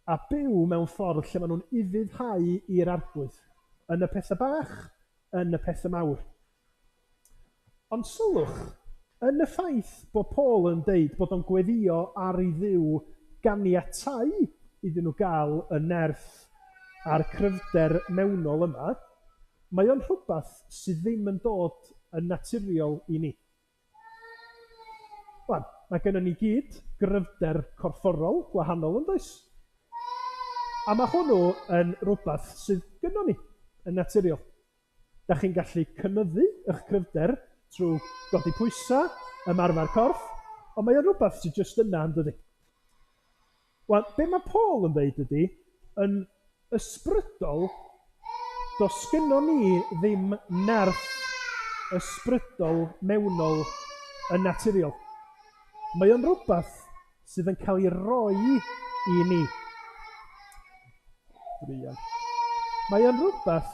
a byw mewn ffordd lle maen nhw'n ufuddhau i'r Arglwydd, yn y pethau bach, yn y pethau mawr. Ond sylwch, yn y ffaith bod Paul yn deud bod o'n gweddio ar i Dduw ganiatau iddyn nhw gael y nerth a'r cryfder mewnol yma, mae o'n rhywbeth sydd ddim yn dod yn naturiol i ni. Wan, mae gennym ni gyd gryfder corfforol gwahanol yn does? A mae hwnnw yn rhywbeth sydd gynnon ni yn naturiol. Da chi'n gallu cynyddu eich cryfder trwy godi pwysau, ymarfer corff, ond mae o'n rhywbeth sydd jyst yna yn dydi. Wel, be mae Paul yn dweud ydy, yn ysbrydol, does gynnon ni ddim nerth ysbrydol mewnol yn naturiol. Mae o'n rhywbeth sydd yn cael ei roi i ni. Druan. Mae o'n rhywbeth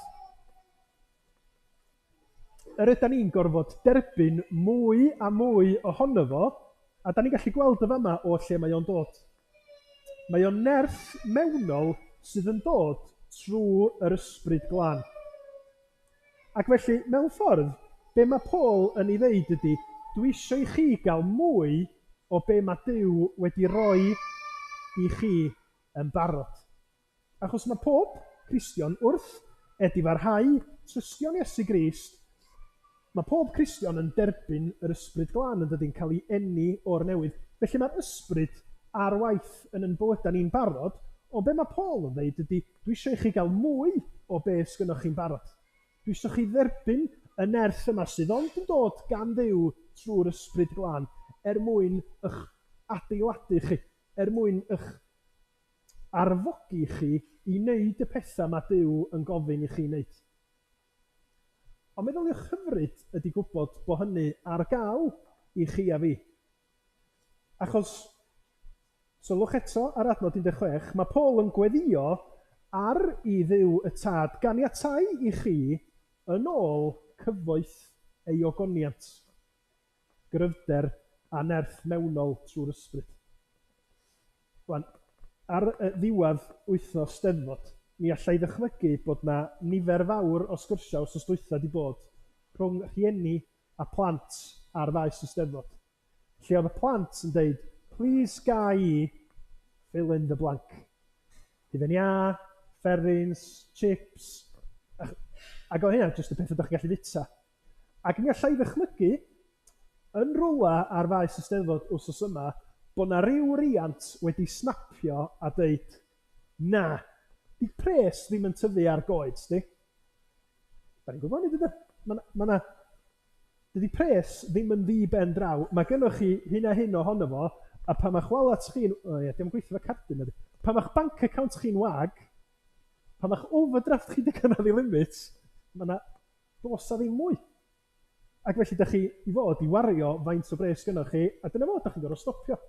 yr ydan ni'n gorfod derbyn mwy a mwy ohono fo, a da ni'n gallu gweld y fama o lle mae o'n dod. Mae o'n nerth mewnol sydd yn dod trwy yr ysbryd glân. Ac felly, mewn ffordd, be mae Paul yn ei ddeud ydy, dwi eisiau i chi gael mwy o be mae Duw wedi roi i chi yn barod. Achos mae pob Cristion wrth edifarhau trystio'n Iesu Grist, mae pob Cristion yn derbyn yr ysbryd glân yn dydi'n cael ei eni o'r newydd. Felly mae'r ysbryd ar waith yn yn bywydau ni'n barod, ond be mae Paul yn dweud ydy, dwi eisiau i chi gael mwy o be sgynnoch chi'n barod. Dwi eisiau chi dderbyn y nerth yma sydd ond yn dod gan Dduw trwy'r ysbryd glân er mwyn eich adeiladu chi, er mwyn eich arfogi chi i wneud y pethau mae Duw yn gofyn i chi wneud. Ond meddyliwch hyfryd ydy gwybod bod hynny ar gael i chi a fi. Achos, sylwch eto ar adnod 16, mae Paul yn gweddio ar i Dduw y Tad ganiatau i chi yn ôl cyfoeth ei ogoniant, gryfder a nerth mewnol trwy'r ysbryd. Wan, ar ddiwedd wythnos Steddfod, mi allai ddychmygu bod na nifer fawr o sgyrsiau wsos dwytha di bod rhwng rhieni a plant ar faes y Steddfod. Lle oedd y plant yn deud, please ga i fill in the blank. Hufen iâ, fferins, chips, ac oedd hynna jyst y peth ydych chi'n gallu fita. Ac mi allai ddychmygu, yn rwla ar faes y Steddfod wsos yma, bod na ryw riant wedi snapio a deud, na, di pres ddim yn tyfu ar goed, sti. Da ni'n gwybod hynny, dydy? Mae ma na, dydy pres ddim yn ddi ben draw. Mae gennych chi hyn a hyn ohono fo, a pan mae'ch wallet chi'n... O ie, diolch gweithio fo cardyn ydy. Pan mae'ch bank account chi'n wag, pan mae'ch overdraft chi wedi cyrraedd i limit, mae na does na ddim mwy. Ac felly, da chi i fod i wario faint o bres gynnoch chi, a dyna fo, da chi'n gorfod stopio.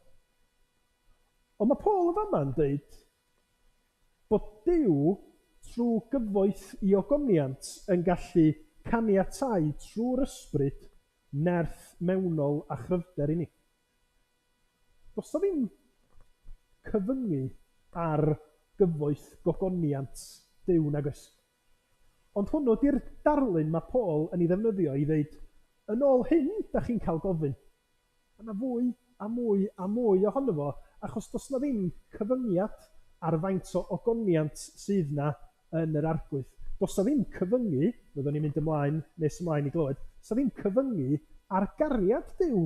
Ond mae Paul yn fama yn dweud bod Duw trwy gyfoeth i ogoniant yn gallu caniatau trwy'r ysbryd nerth mewnol a chryfder i ni. Does na ddim cyfyngu ar gyfoeth gogoniant Duw nag oes. Ond hwnnw di'r darlun mae Paul yn ei ddefnyddio i ddeud, Yn ôl hyn, da chi'n cael gofyn. Mae yna fwy a mwy a mwy ohono fo, achos does 'na ddim cyfyngiad ar faint o ogoniant sydd 'na yn yr Arglwydd. Does 'na ddim cyfyngu, fyddwn ni'n mynd ymlaen nes ymlaen i glywed, does 'na ddim cyfyngu ar gariad Duw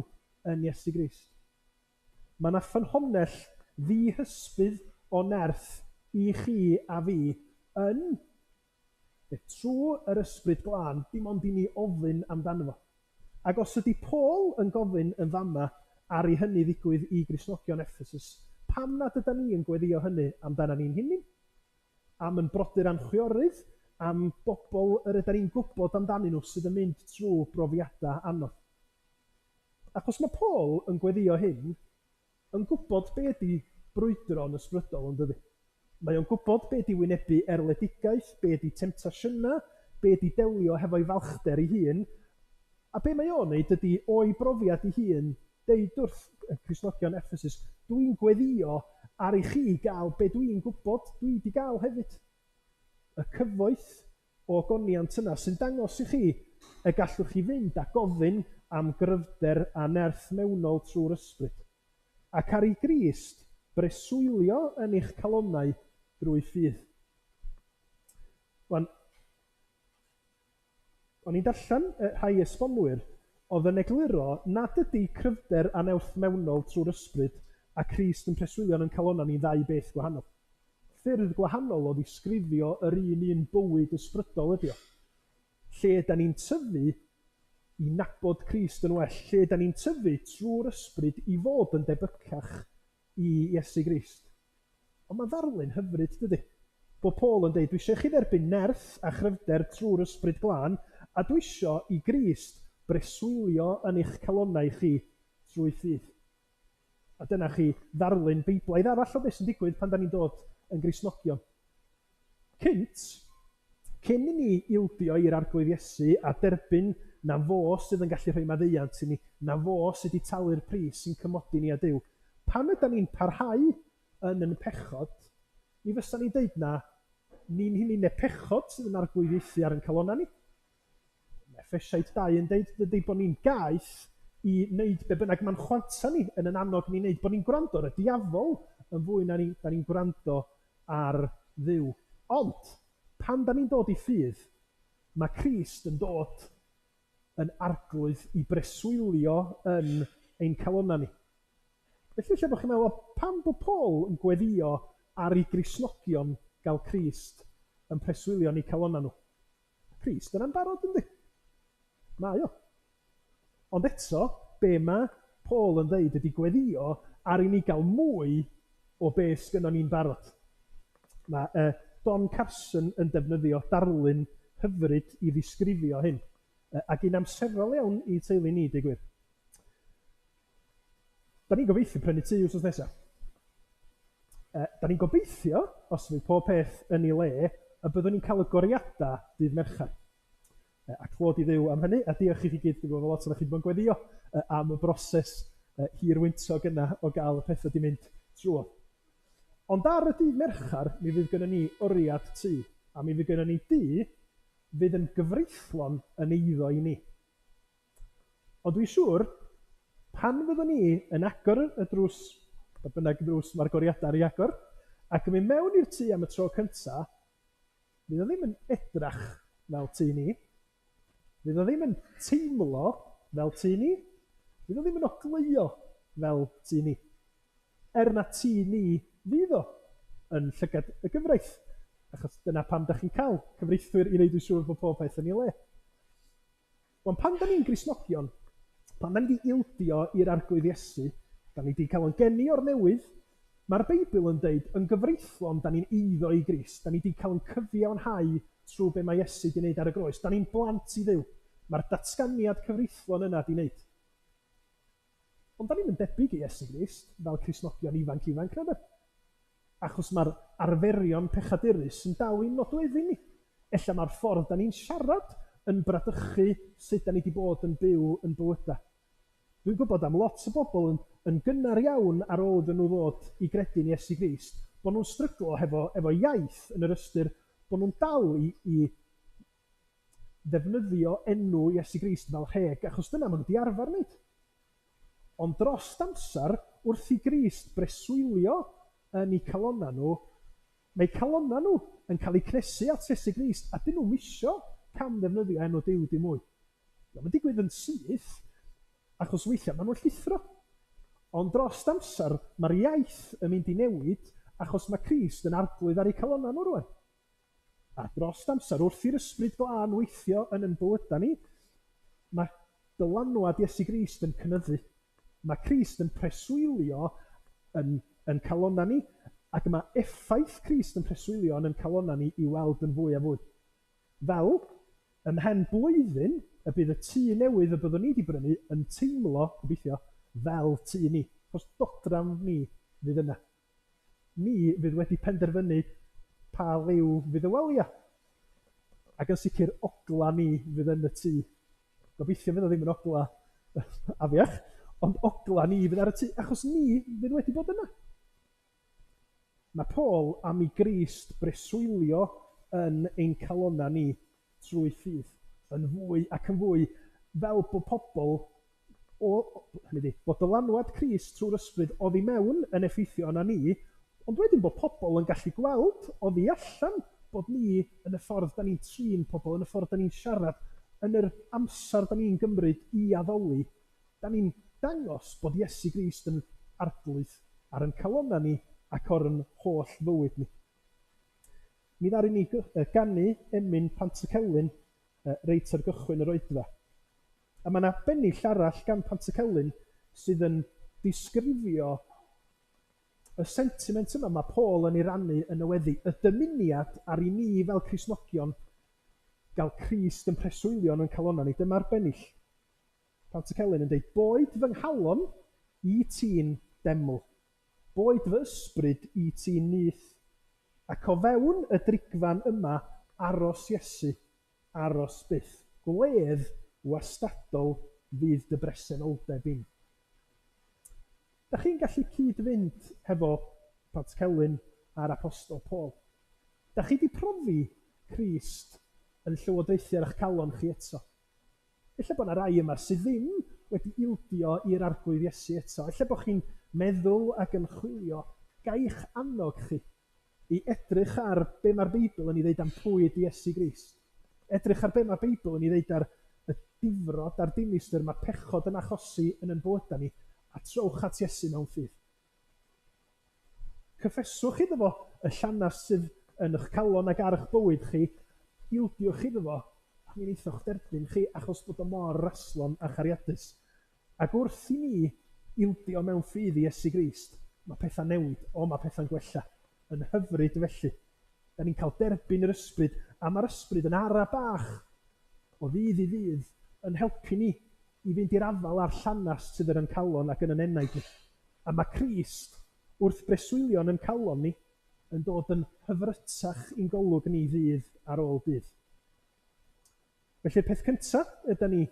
yn Iesu Grist. Mae 'na ffynhonnell ddihysbydd o nerth i chi a fi yn Trwy yr Ysbryd Glân, dim ond i ni ofyn amdano fo. Ac os ydy Paul yn gofyn yn fama ar i hynny ddigwydd i Gristnogion Ephesus, pam nad ydan ni yn gweddïo hynny amdana ni'n hunin? Am yn brodyr a'n chwiorydd, am bobl yr ydan ni'n gwybod amdanyn nhw sydd yn mynd trwy brofiadau anodd? Achos mae Paul yn gweddïo hyn yn gwybod be ydy brwydro'n ysbrydol, yn dydy? Mae o'n gwybod be ydy wynebu erledigaeth, be ydy temtasiynau, be ydy delio hefo'i falchder ei hun, a be mae o'n neud ydy, o'i brofiad ei hun, deud wrth y Cristnogion Ephesus, dw i'n gweddïo ar i chi gael be dw i'n gwybod dwi 'di gael hefyd. Y cyfoeth o ogoniant yna sy'n dangos i chi y gallwch chi fynd a gofyn am gryfder a nerth mewnol trwy'r Ysbryd, ac ar i Grist breswylio yn eich calonnau drwy ffydd. Wan, o'n i'n darllen rhai esbonwyr oedd yn egluro nad ydy cryfder a nerth mewnol trwy'r Ysbryd a Christ yn preswylio yn ein calonnau ni'n ddau beth gwahanol. Ffyrdd gwahanol o ddisgrifio yr un un bywyd ysbrydol ydy o. Lle ydan ni'n tyfu i nabod Crist yn well, lle ydan ni'n tyfu trwy'r Ysbryd i fod yn debycach i Iesu Grist. Ond mae'n ddarlun hyfryd, dydy? Bod Paul yn deud, dwi eisiau i chi dderbyn nerth a chryfder trwy'r Ysbryd Glân, a dwi eisiau i Grist breswylio yn eich calonnau chi trwy ffydd. A dyna chi ddarlun Beiblaidd arall o beth sy'n digwydd pan da ni'n dod yn Gristnogion. Cynt, cyn i ni ildio i'r Arglwydd Iesu a derbyn na fo sydd yn gallu rhoi maddeuant i ni, na fo sydd wedi talu'r pris sy'n cymodi ni â Duw, pan ydan ni'n parhau yn yn pechod, mi fysa ni'n deud na ni'n hunain neu pechod sydd yn arglwyddiaethu ar yn calonnau ni. Mae Effesiaid 2 yn deud, dydy, bod ni'n gaeth i wneud be bynnag mae'n chwanta ni, yn yn annog ni wneud, bod ni'n gwrando ar y diafol yn fwy na ni, da ni'n gwrando ar Dduw. Ond, pan da ni'n dod i ffydd, mae Crist yn dod yn arglwydd i breswylio yn ein calonnau ni. Felly, lle bod chi'n meddwl, pam bod Paul yn gweddïo ar i Gristnogion gael Crist yn preswylio yn eu calonnau nhw? Crist yna'n barod, yndi? Mae o. Ond eto, be mae Paul yn ddeud ydy gweddïo ar i ni gael mwy o be sgynnon ni'n barod. Mae uh, Don Carson yn defnyddio darlun hyfryd i ddisgrifio hyn, uh, ac un amserol iawn i teulu ni, deu gwir. Da ni'n gobeithio prynu tŷ wythnos nesaf. Uh, da ni'n gobeithio, os fydd pob peth yn ei le, y byddwn ni'n cael y goriadau dydd Mercher. Uh, a clod i Dduw am hynny, a diolch i chi gyd, dwi'n gwybod lot ohonoch chi wedi bod yn gweddio uh, am y broses uh, hir wyntog yna o gael y pethau di mynd trwodd. Ond ar y dydd Mercher, mi fydd gennym ni oriad tŷ, a mi fydd gennym ni dŷ fydd yn gyfreithlon yn eiddo i ni. Ond dwi'n siŵr, pan fyddwn ni yn agor y drws, pa bynnag ddrws mae'r goriadau ar ei agor, ac yn mynd mewn i'r tŷ am y tro cynta, fydd o ddim yn edrach fel tŷ ni. Fydd o ddim yn teimlo fel tŷ ni. Fydd o ddim yn ogleuo fel tŷ ni. Er na tŷ ni fydd o yn llygad y gyfraith, achos dyna pam da chi'n cael cyfreithwyr i wneud yn siŵr bod pob peth yn ei le. Ond pan da ni'n Gristnogion, pan da ni wedi ildio i'r Arglwydd Iesu, da ni wedi cael ein geni o'r newydd, mae'r Beibl yn deud, yn gyfreithlon, da ni'n eiddo i Grist, da ni wedi cael ein cyfiawnhau trwy be mae Iesu wedi wneud ar y groes, da ni'n blant i Dduw. Mae'r datganiad cyfreithlon yna wedi wneud. Ond da ni'm yn debyg i Iesu Grist fel Cristnogion ifanc ifanc, na 'dan? Achos mae'r arferion pechadurus yn dal i'n nodweddu ni. Ella mae'r ffordd da ni'n siarad yn bradychu sut da ni 'di bod yn byw yn bywydau. Dwi'n gwybod am lot o bobl yn yn gynnar iawn ar ôl iddyn nhw ddod i gredu yn Iesu Grist, bod nhw'n stryglo hefo efo iaith yn yr ystyr bod nhw'n dal i i... ddefnyddio enw Iesu Grist fel rheg, achos dyna maen nhw wedi arfer wneud. Ond dros amser, wrth i Grist breswylio yn eu calonnau nhw, mae eu calonnau nhw yn cael eu cnesu at Iesu Grist, a dyn nhw'm isio cam ddefnyddio enw Duw dim mwy. Dio'm yn digwydd yn syth, achos weithiau maen nhw'n llithro. Ond dros amser, mae'r iaith yn mynd i newid, achos mae Crist yn arglwydd ar eu calonnau nhw rwan. A dros amser, wrth i'r Ysbryd Glân weithio yn ein bywydau ni, mae dylanwad Iesu Grist yn cynyddu. Mae Crist yn preswylio yn yn calonnau ni, ac mae effaith Crist yn preswylio yn ein calonnau ni i'w weld yn fwy a fwy. Fel, ymhen blwyddyn, y bydd y tŷ newydd y byddwn ni 'di brynu yn teimlo, gobeithio, fel tŷ ni, achos dodrefn ni fydd yna. Ni fydd wedi penderfynu pa liw fydd y waliau. Ac yn sicr ogla ni fydd yn y tŷ. Gobeithio fydd o ddim yn ogla afiach, ond ogla ni fydd ar y tŷ, achos ni fydd wedi bod yna. Mae Paul am i Grist breswylio yn ein calonnau ni trwy ffydd, yn fwy ac yn fwy, fel bod pobl o, hynny ydi, bod dylanwad Crist trwy'r Ysbryd oddi mewn yn effeithio arna ni, ond wedyn bod pobl yn gallu gweld oddi allan bod ni yn y ffordd da ni'n trin pobl, yn y ffordd da ni'n siarad, yn yr amser da ni'n gymryd i addoli, da ni'n dangos bod Iesu Grist yn Arglwydd ar yn calonnau ni ac o'r yn holl fywyd ni. Mi ddaru ni ganu emyn Pantycelyn reit ar gychwyn yr oedfa. A mae 'na bennill arall gan Pantycelyn sydd yn disgrifio y sentiment yma mae Paul yn ei rannu yn y weddi, y dymuniad ar i ni fel Cristnogion gael Crist yn preswylio yn ein calonnau ni. Dyma'r bennill. Pantycelyn yn dweud, Boed fy nghalon i ti'n deml, boed fy ysbryd i ti'n nyth, ac o fewn y drigfan yma aros Iesu, Aros byth. Gwledd wastadol fydd dy bresenoldeb im. Dach chi'n gallu cyd-fynd hefo Pat Celyn a'r Apostol Paul? Dach chi 'di profi Crist yn llywodraethu ar eich calon chi eto? Ella bod 'na rai yma sydd ddim wedi ildio i'r Arglwydd Iesu eto. Ella bod chi'n meddwl ac yn chwilio. Ga i'ch annog chi i edrych ar be mae'r Beibl yn ei ddeud am pwy ydy Iesu Grist. Edrych ar be mae'r Beibl yn ei ddeud ar y difrod a'r dinistr mae pechod yn achosi yn ein bywydau ni, a trowch at Iesu mewn ffydd. Cyffeswch iddo fo y llanast sydd yn eich calon ac ar eich bywyd chi, ildiwch iddo fo, a mi wneithoch derbyn chi achos bod o mor raslon a chariadus. Ac wrth i ni ildio mewn ffydd i Iesu Grist, mae pethau'n newid, o, mae pethau'n gwella. Yn hyfryd felly. Da ni'n cael derbyn yr Ysbryd, a mae'r Ysbryd yn ara bach o ddydd i ddydd yn helpu ni i fynd i'r afael â'r llanast sydd yn ein calon ac yn yn enaid ni. A mae Crist, wrth breswylio yn ein calon ni, yn dod yn hyfrytach i'n golwg ni ddydd ar ôl dydd. Felly'r peth cyntaf ydan ni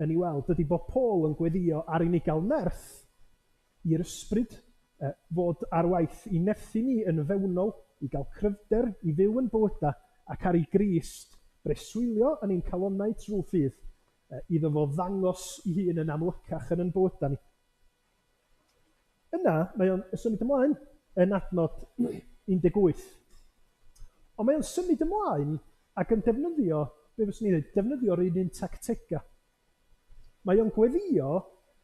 yn ei weld ydy bod Paul yn gweddïo ar i ni gael nerth i'r ysbryd fod ar waith i nerthu ni yn fewnol, i gael cryfder i fyw yn bywydau ac ar i Grist breswylio yn ein calonnau trwy ffydd, iddo fo ddangos ei hun yn amlycach yn ein bywydau ni. Yna, mae o'n symud ymlaen yn adnod 18. Ond mae o'n symud ymlaen ac yn defnyddio, be fyswn i'n dweud, defnyddio'r un un tactegau. Mae o'n gweddïo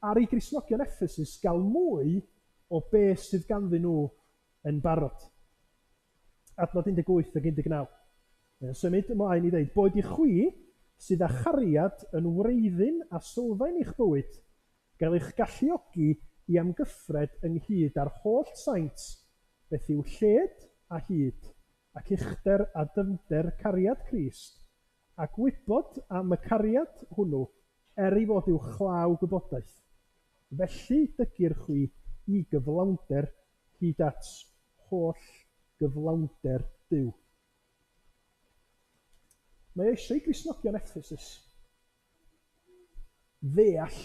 ar i Gristnogion Ephesus gael mwy o be sydd ganddyn nhw yn barod. Adnod 18 ac 19. Mae o'n symud ymlaen i ddeud, Boed i chwi sydd â chariad yn wreiddyn a sylfaen eich bywyd, gael eich galluogi i amgyffred ynghyd â'r holl saint beth yw lled a hyd, ac uchder a dyfnder cariad Crist, a gwybod am y cariad hwnnw, er ei fod uwchlaw gwybodaeth. Felly dygir chwi i gyflawnder hyd at holl gyflawnder Duw. Mae eisiau i Gristnogion Ephesus ddeall,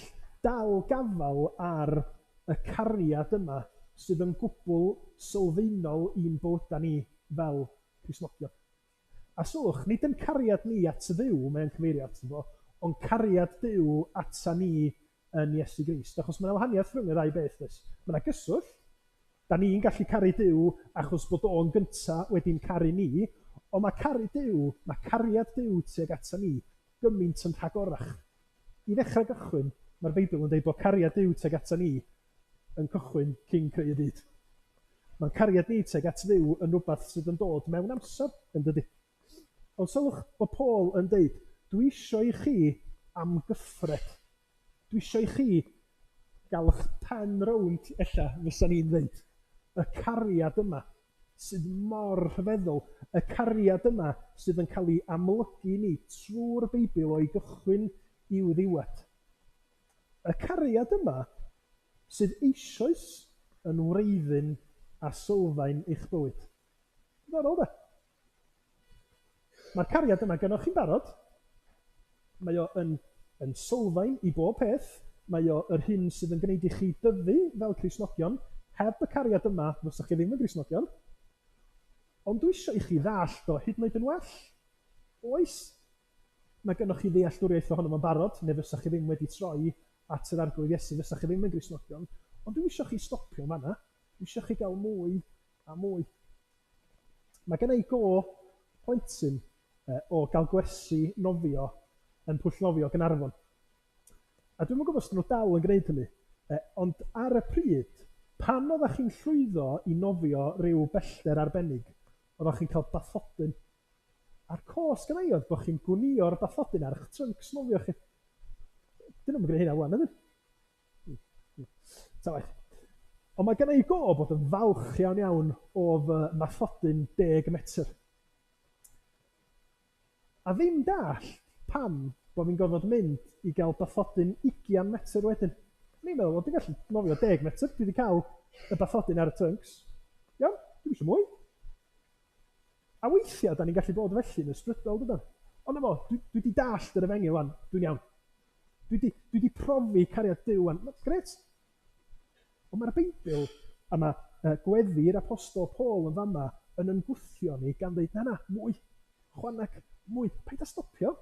dal gafael ar y cariad yma sydd yn gwbl sylfaenol i'n bywydau ni fel Cristnogion. A sylwch, nid yn cariad ni at Dduw mae'n cyfeirio ato fo, ond cariad Duw ata ni yn Iesu Grist. Achos mae yna wahaniaeth rhwng y ddau beth, does? Mae yna gyswllt. Da ni'n gallu caru Duw achos bod o'n gynta wedi'n caru ni, ond mae caru Duw, mae cariad Duw tuag ata ni, gymaint yn rhagorach. I ddechrau gychwyn, mae'r Beibl yn dweud bod cariad Duw tuag ata ni yn cychwyn cyn creu y byd. Mae'n cariad ni tuag at Dduw yn rhywbeth sydd yn dod mewn amser, yn dydy? Ond sylwch bod Paul yn deud, dwi isio i chi amgyffred. Dwi isio i chi gael eich pen rownd, ella, fysa ni'n ddeud. Y cariad yma sydd mor rhyfeddol, y cariad yma sydd yn cael ei amlygu i ni trwy'r Beibl o'i gychwyn i'w ddiwedd. Y cariad yma sydd eisoes yn wreiddyn a sylfaen eich bywyd. Diddorol, de? Mae'r cariad yma gynnwch chi'n barod. Mae o yn, yn sylfaen i bob peth. Mae o yr hyn sydd yn gwneud i chi dyfu fel Cristnogion. Heb y cariad yma, fysach chi ddim yn Gristnogion. Ond dwi eisiau i chi ddallt o hyd yn oed yn well. Oes, Mae gynnoch chi ddealltwriaeth ohono fo'n barod, neu fysach chi ddim wedi troi at yr Arglwydd Iesu, fysach chi ddim yn Gristnogion. Ond dwi'm isio chi stopio yn fan'na. Dwi isio chi gael mwy a mwy. Mae genna i go plentyn o gael gwersi nofio yn Pwll Nofio Gaernarfon. A dwi'm yn gwybod os 'dyn nhw dal yn gwneud hynny, ond ar y pryd, pan oeddach chi'n llwyddo i nofio ryw bellter arbennig, oeddach chi'n cael bathodyn. A'r cos gynna i oedd bod chi'n gwnïo'r bathodyn ar eich tryncs nofio chi. Dyn nhw'm yn gwneud hynna wan, ydyn? Ta waeth. Ond mae gynna i go bod yn falch iawn iawn o fy mathodyn 10 metr. A ddim dallt pam bod fi'n gorfod mynd i gael bathodyn 20 metr wedyn. O'n i'n meddwl, wel dwi'n gallu nofio 10 metr, dwi wedi cael y bathodyn ar y tryncs. Iawn, dwi'm eisiau mwy. A weithiau, da ni'n gallu bod felly yn ysbrydol, dydan? Ond na fo, dwi, dwi 'di dallt yr efengyl wan, dwi'n iawn. Dwi 'di, dwi 'di profi cariad Duw wan. Grêt. Ond mae'r Beibl, a mae gweddi'r apostol Paul yn fama yn ymgwthio ni gan ddeud, na na, mwy, chwaneg, mwy, paid â stopio.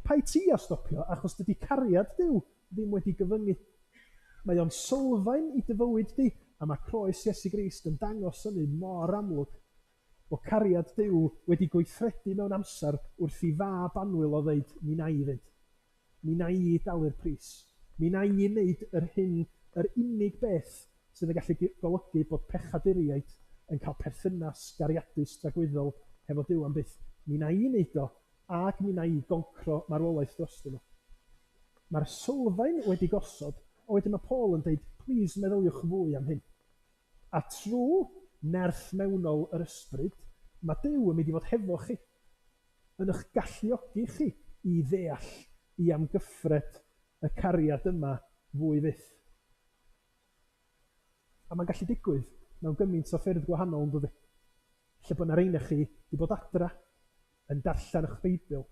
Paid ti â stopio, achos dydy cariad Duw ddim wedi gyfyngu. Mae o'n sylfaen i dy fywyd di, a mae croes Iesu Grist yn dangos hynny mor amlwg, bod cariad Duw wedi gweithredu mewn amser wrth i fab annwyl o ddeud, Mi wna i fynd. Mi wna i dalu'r pris. Mi wna i wneud yr hyn, yr unig beth sydd yn gallu golygu bod pechaduriaid yn cael perthynas gariadus dragwyddol hefo Duw am byth. Mi wna i wneud o, Ac mi wna i goncro marwolaeth drostyn nhw. Mae'r sylfaen wedi gosod, a wedyn mae Paul yn deud, plîs meddyliwch fwy am hyn. A trwy nerth mewnol yr Ysbryd, mae Duw yn mynd i fod hefo chi, yn eich galluogi chi i ddeall, i amgyffred y cariad yma fwy fyth. A mae'n gallu digwydd mewn gymaint o ffyrdd gwahanol, yn dydi? Lle bod 'na rei 'na chi 'di bod adra, yn darllen 'ych Beibl,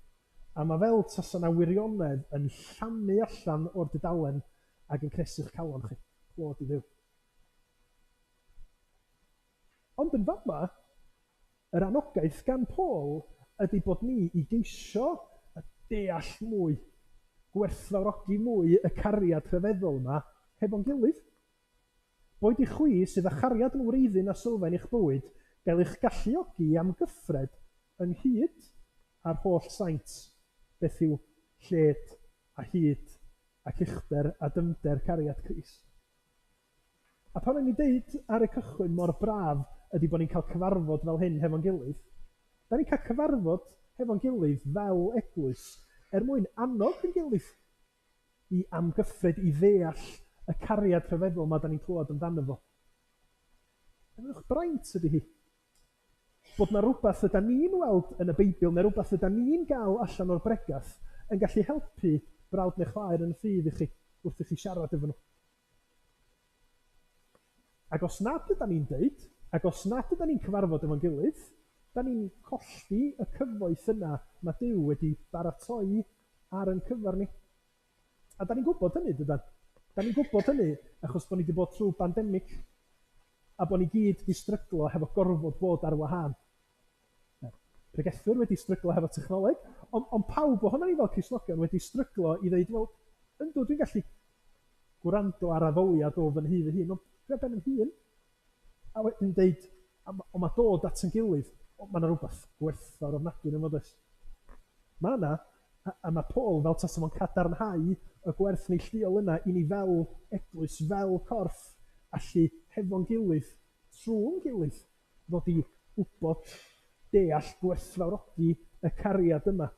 a ma' fel tasa 'na wirionedd yn llamu allan o'r dudalen ac yn cnesu'ch calon chi. Clod i Dduw. Ond yn fama, yr anogaeth gan Paul ydy bod ni i geisio deall mwy, gwerthfawrogi mwy y cariad rhyfeddol yma hefo'n gilydd. Boed i chwi, sydd â chariad yn wreiddyn a sylfaen i'ch bywyd, gael eich galluogi i amgyffred ynghyd â'r holl saint beth yw lled a hyd ac uchder a dyfnder cariad Crist. A pan o'n i'n deud ar y cychwyn mor braf ydy bod ni'n cael cyfarfod fel hyn hefo'n gilydd, da ni'n cael cyfarfod hefo'n gilydd fel eglwys er mwyn annog yn gilydd i amgyffred, i ddeall y cariad rhyfeddol 'ma da ni'n clywed amdano fo. Ewch, braint ydy hi. Bod 'na rywbeth yda ni'n weld yn y Beibl neu rywbeth yda ni'n gael allan o'r bregath yn gallu helpu brawd neu chwaer yn y ffydd i chi wrth i chi siarad efo nhw. Ac os nad ydan ni'n deud, ac os nad ydan ni'n cyfarfod efo'n gilydd, da ni'n colli y cyfoeth yna mae Duw wedi baratoi ar ein cyfer ni. A da ni'n gwybod hynny, dydan? Da ni'n gwybod hynny achos bod ni wedi bod trwy bandemig a bod ni gyd wedi stryglo hefo gorfod bod ar wahân. pregethwyr wedi stryglo hefo technoleg, ond, ond pawb ohono ni fel Cristnogion wedi stryglo i ddeud, wel, yndw, dwi'n gallu gwrando ar addoliad o fy nhŷ fy hun, ond dwi ar ben yn hun. A wedyn deud, ond mae dod at yn gilydd, mae yna rhywbeth gwerthfawr ofnadwy yn fod oes. Mae yna, a, a mae Paul fel tasa fo'n cadarnhau y gwerth neilltuol yna i ni fel eglwys, fel corff, allu hefo'n gilydd, trwy'n gilydd, ddod i wybod, deall, gwerthfawrogi y cariad yma.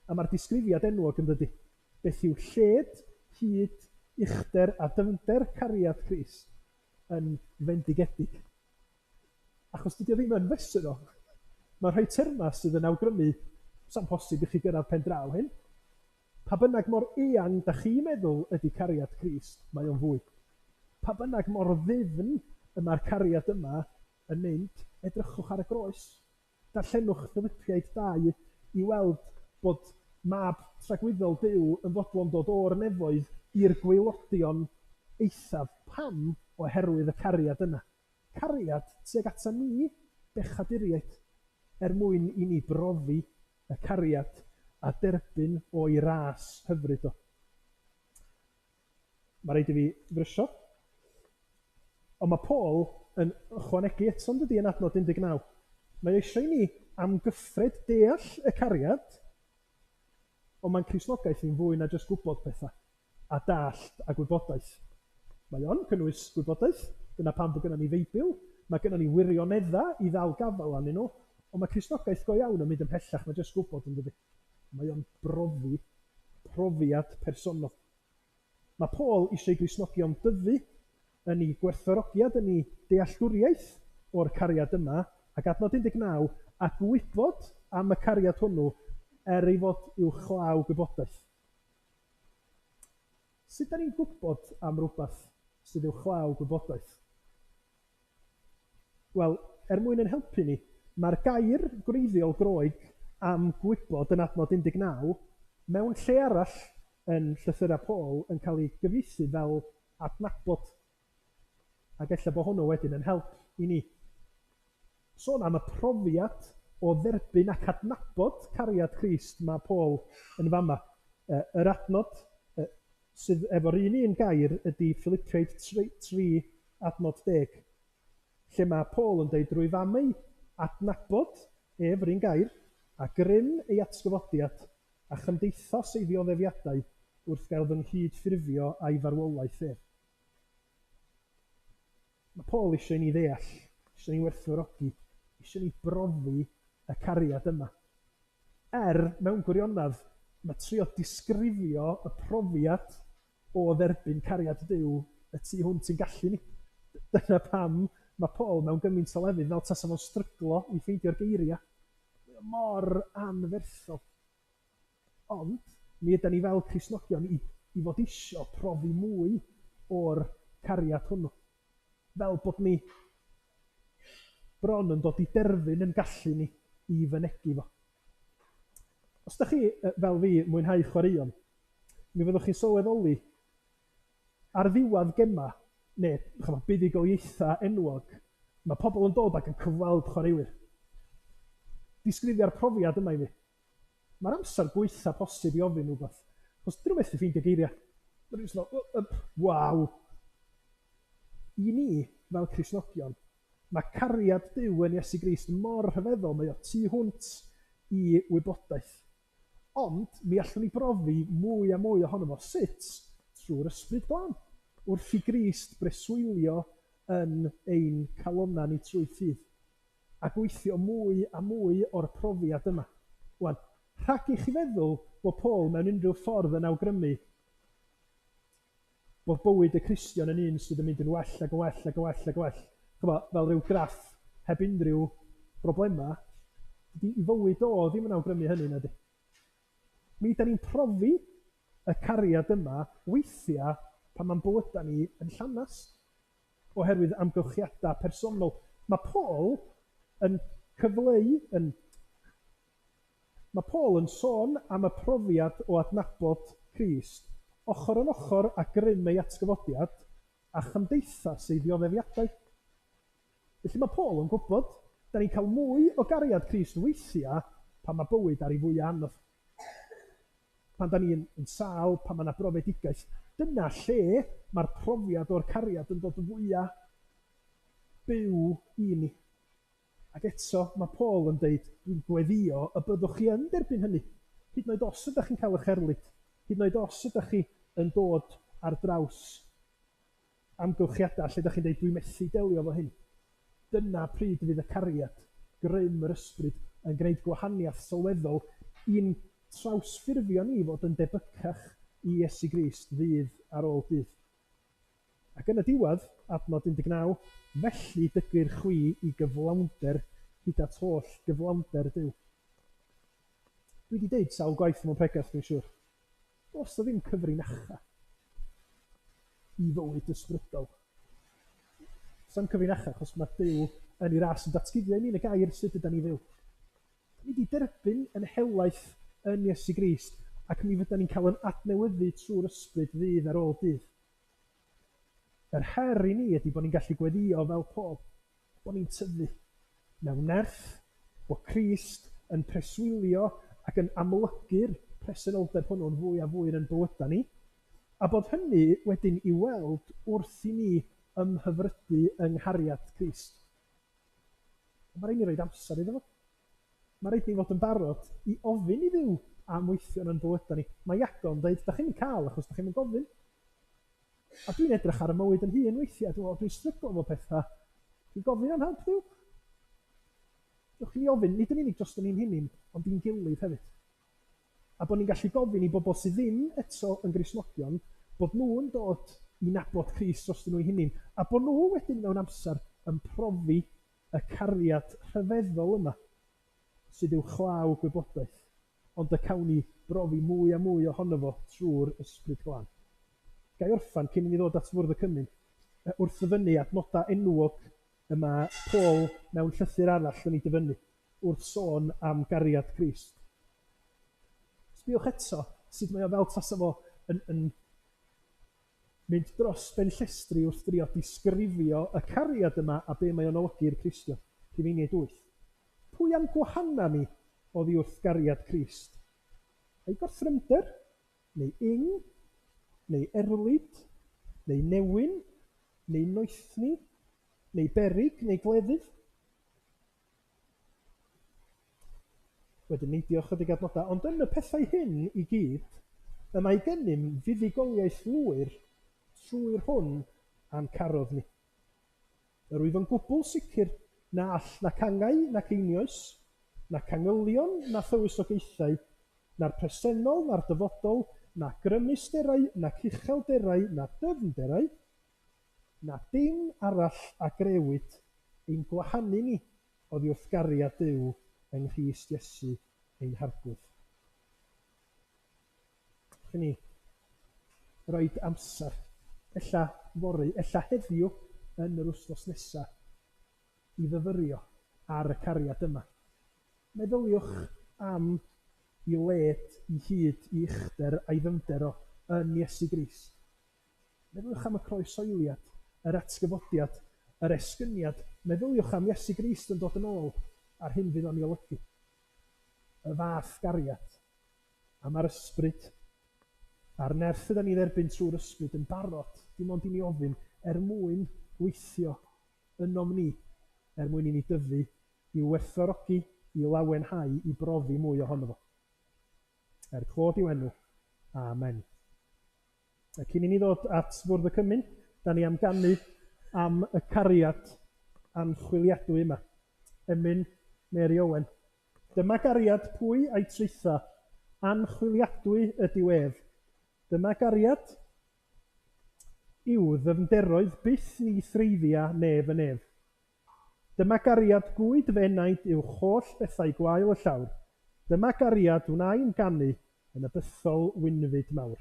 A mae'r disgrifiad enwog yn dydy. Beth yw lled, hyd, uchder a dyfnder cariad Crist yn fendigedig. Achos dydy o ddim yn fesur o. Mae rhai termau sydd yn awgrymu sa'm posib i chi gyrraedd pen draw hyn. Pa bynnag mor eang da chi'n meddwl ydy cariad Crist, mae o'n fwy. Pa bynnag mor ddyfn y mae'r cariad yma yn mynd, edrychwch ar y groes. Darllenwch Philipiaid 2 i weld bod mab tragwyddol Duw yn fodlon dod o'r nefoedd i'r gwaelodion eithaf. Pam? Oherwydd y cariad yna. Cariad tuag ata ni, bechaduriaid, er mwyn i ni brofi y cariad a derbyn o'i ras hyfryd o. Mae rhaid i fi frysio. Ond mae Paul yn ychwanegu eto yn dydy yn adnod 19. Mae o eisiau i ni amgyffred deall y cariad, ond mae'n Cristnogaeth ni'n fwy na jyst gwybod pethau a dallt a gwybodaeth. Mae o'n cynnwys gwybodaeth, dyna pam bod gynnon ni Feibl, mae gynnon ni wirioneddau i ddal gafael arnyn nhw, ond mae Cristnogaeth go iawn yn mynd ymhellach na jyst gwybod yn dydy. Mae o'n brofi, profiad personol. Mae Paul eisiau i Gristnogion dyfu yn eu gwerthfawrogiad, yn eu dealltwriaeth o'r cariad yma, ac adnod 19, a gwybod am y cariad hwnnw er ei fod uwchlaw gwybodaeth. Sut da ni'n gwybod am rywbeth sydd uwchlaw gwybodaeth? Wel, er mwyn ein helpu ni, mae'r gair gwreiddiol Groeg am gwybod yn adnod 19, mewn lle arall yn llythyrau Paul yn cael ei gyfieithu fel adnabod. Ac ella bod hwnnw wedyn yn help i ni. Sôn am y profiad o dderbyn ac adnabod cariad Crist mae Paul yn fama. Yr adnod sydd efo'r un un gair ydy Philipiaid 3 adnod 10, lle mae Paul yn dweud drwy fam ei adnabod ef, yr un gair, a grym ei atgyfodiad a chymdeithas ei ddioddefiadau wrth gael fy nghyd-ffurfio a'i farwolaeth ef. Mae Paul eisiau i ni ddeall, eisiau ni werthfawrogi, eisiau ni brofi y cariad yma. Er, mewn gwirionedd, mae trio disgrifio y profiad o dderbyn cariad Duw y tu hwnt i'n gallu ni. Dyna pam mae Paul mewn gymaint o lefydd fel tasa fo'n stryglo i ffeindio'r geiriau. Mae o mor anferthol. Ond, mi ydan ni fel Cristnogion i, i fod isio profi mwy o'r cariad hwnnw. Fel bod ni bron yn dod i derfyn yn gallu ni i fynegi fo. Os da chi, fel fi, mwynhau chwaraeon, mi fyddwch chi'n sylweddoli ar ddiwedd gema, neu chymod, buddugoliaethau enwog, mae pobl yn dod ac yn cyfweld chwaraewyr. Disgrifia'r profiad yma i fi. Mae'r amser gwaetha posib i ofyn rhywbeth. Achos dyn nhw methu ffeindio geiriau. Maen nhw'n just fel, waw. I ni, fel Cristnogion, mae cariad Duw yn Iesu Grist mor rhyfeddol, mae o tu hwnt i wybodaeth. Ond mi allwn ni brofi mwy a mwy ohono fo sut? Trwy'r Ysbryd Glân. Wrth i Grist breswylio yn ein calonnau ni trwy ffydd. A gweithio mwy a mwy o'r profiad yma. Wan, rhag i chi feddwl bod Paul mewn unrhyw ffordd yn awgrymu bod bywyd y Cristion yn un sydd yn mynd yn well ac yn well ac yn well ac yn well. Chymod, fel rhyw graff heb unrhyw broblemau. Dydy i fywyd o ddim yn awgrymu hynny, nadi. Mi da ni'n profi y cariad yma weithiau pan mae'n bywydau ni yn llanast oherwydd amgylchiadau personol. Mae Paul yn cyfleu, yn Mae Paul yn sôn am y profiad o adnabod Crist ochr yn ochr â grym ei atgyfodiad a chymdeithas ei ddioddefiadau. Felly mae Paul yn gwybod Da ni'n cael mwy o gariad Crist weithiau pan mae bywyd ar ei fwyaf anodd. Pan da ni'n yn sâl, pan mae yna brofedigaeth. Dyna lle mae'r profiad o'r cariad yn dod yn fwyaf byw i ni. Ac eto, mae Paul yn deud, dwi'n gweddio y byddwch chi yn derbyn hynny. Hyd yn oed os ydych chi'n cael eich erlid. Hyd yn oed os ydych chi yn dod ar draws amgylchiadau lle ydych chi'n deud, dwi'n methu delio efo hyn. Dyna pryd fydd y cariad, grym yr ysbryd, yn gwneud gwahaniaeth sylweddol i'n trawsffurfio ni fod yn debycach i Iesu Grist ddydd ar ôl dydd. Ac yn y diwedd, adnod 19, felly dygir chwi i gyflawnder hyd at holl gyflawnder Duw. Dwi wedi deud sawl gwaith mewn pregeth, dwi'n siŵr. Does 'na ddim cyfrinacha i fywyd ysbrydol. Does 'na'm cyfrinacha achos mae Duw yn ei ras yn datguddio i ni yn y gair sut ydan ni fyw. Ni wedi derbyn yn helaeth yn Iesu Grist ac mi fyddan ni'n cael yn adnewyddu trwy'r ysbryd ddydd ar ôl dydd. Yr her i ni ydy bod ni'n gallu gweddïo fel Paul, bod ni'n tyfu mewn nerth, bod Crist yn preswylio ac yn amlygu'r presenoldeb hwnnw'n fwy a fwy yn ein bywydau ni, a bod hynny wedyn i'w weld wrth i ni ymhyfrydu yng nghariad Crist. Ond mae rhaid ni roed amser iddo fo. Mae rhaid ni fod yn barod i ofyn i Dduw am weithio yn ein bywydau ni. Mae Iago yn dweud, da chi'n cael achos da chi'n gofyn. A dwi'n edrych ar y mywyd yn hun weithiau, dwi'n meddwl, dwi'n stryglo efo pethau. Dwi'n gofyn am help Duw. Dewch i ni ofyn, nid yn unig dros ni'n hunain, ond i'n gilydd hefyd. A bod ni'n gallu gofyn i bobl sydd ddim eto yn Gristnogion, bod nhw'n dod i nabod Crist dros nhw'u hunain, a bod nhw wedyn mewn amser yn profi y cariad rhyfeddol yma sydd uwchlaw gwybodaeth, ond y cawn ni brofi mwy a mwy ohono fo trwy'r Ysbryd Glân. Ga i orffan cyn i ni ddod at fwrdd y cymun, wrth ddyfynnu adnodau enwog y mae Paul mewn llythyr arall yn ei dyfynnu, wrth sôn am gariad Crist. Sbiwch eto sut mae o fel tasa fo yn, yn mynd dros ben llestri wrth drio disgrifio y cariad yma a be mae o'n olygu i'r Cristion. Rhufeiniaid 8. Pwy a'n gwahana ni oddi wrth gariad Crist? Ai gorthrymder? Neu ing? Neu erlid? Neu newyn? Neu noethni? Neu beryg? Neu gleddyf? Wedyn neidio ychydig adnodau, ond yn y pethau hyn i gyd, y mae gennym fuddugoliaeth lwyr trwy'r hwn a'n carodd ni. Yr wyf yn gwbl sicr na all nac angau nac einioes, nac angylion na thywysogaethau, na'r presennol na'r dyfodol, na grymusterau nac uchelderau na dyfnderau, na dim arall a grëwyd ein gwahanu ni oddi wrth gariad Duw yng Nghrist Iesu ein Harglwydd. Dewch i ni roed amser, ella fory, ella heddiw yn yr wythnos nesaf, i fyfyrio ar y cariad yma. Meddyliwch am i led, i hyd, i uchder a'i ddyfnder o yn Iesu Grist. Meddyliwch am y croeshoeliad, yr atgyfodiad, yr esgyniad. Meddyliwch am Iesu Grist yn dod yn ôl a'r hyn fydd o'n ei olygu. Y fath gariad. A mae'r ysbryd a'r nerth ydan ni dderbyn trwy'r ysbryd yn barod, dim ond i ni ofyn, er mwyn gweithio ynom ni, er mwyn i ni dyfu, i'w werthfawrogi, i lawenhau, i brofi mwy ohono fo. Er clod i'w enw. Amen. A cyn i ni ddod at fwrdd y cymun, da ni am ganu am y cariad anchwiliadwy yma. Emyn Mary Owen. Dyma gariad pwy a'i traetha, anchwiliadwy ydyw ef. Dyma gariad i'w ddyfnderoedd byth ni threiddia nef yn nef. Dyma gariad gwyd fy enaid uwch holl bethau gwael y llawr. Dyma gariad wnai'n ganu yn y bythol wynfyd mawr.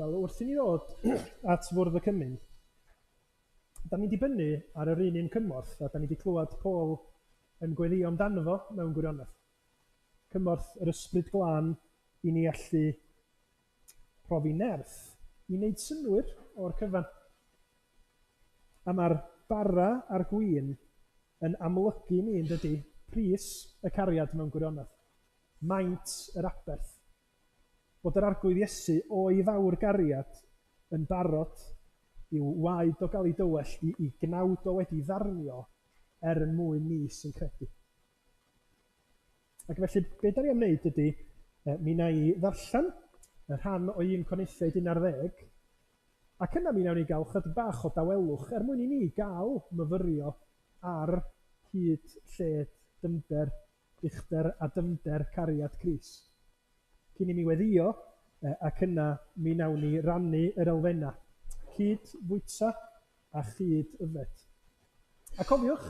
Wel, wrth i ni ddod at fwrdd y cymun, da ni'n dibynnu ar yr un un cymorth, a da ni wedi clywed Paul yn gweddïo amdano fo mewn gwirionedd. Cymorth yr Ysbryd Glân i ni allu profi nerth i wneud synnwyr o'r cyfan. A mae'r bara a'r gwin yn amlygu ni, yn dydy, pris y cariad mewn gwirionedd. Maint yr aberth. Bod yr Arglwydd Iesu o'i fawr gariad yn barod i'w waed o gael ei dywellt i, i gnawd o wedi ddarnio er yn mwyn ni sy'n credu. Ac felly, be da ni am wneud ydy, mi wna i ddarllen y rhan o 1 Corinthiaid 11, ac yna mi wnawn ni gael chydig bach o dawelwch er mwyn i ni gael myfyrio ar hyd, lled, dyfnder, uchder a dyfnder cariad Crist. Cyn i mi weddïo, ac yna mi wnawn ni rannu yr elfennau, cyd fwyta a chyd yfed. A cofiwch,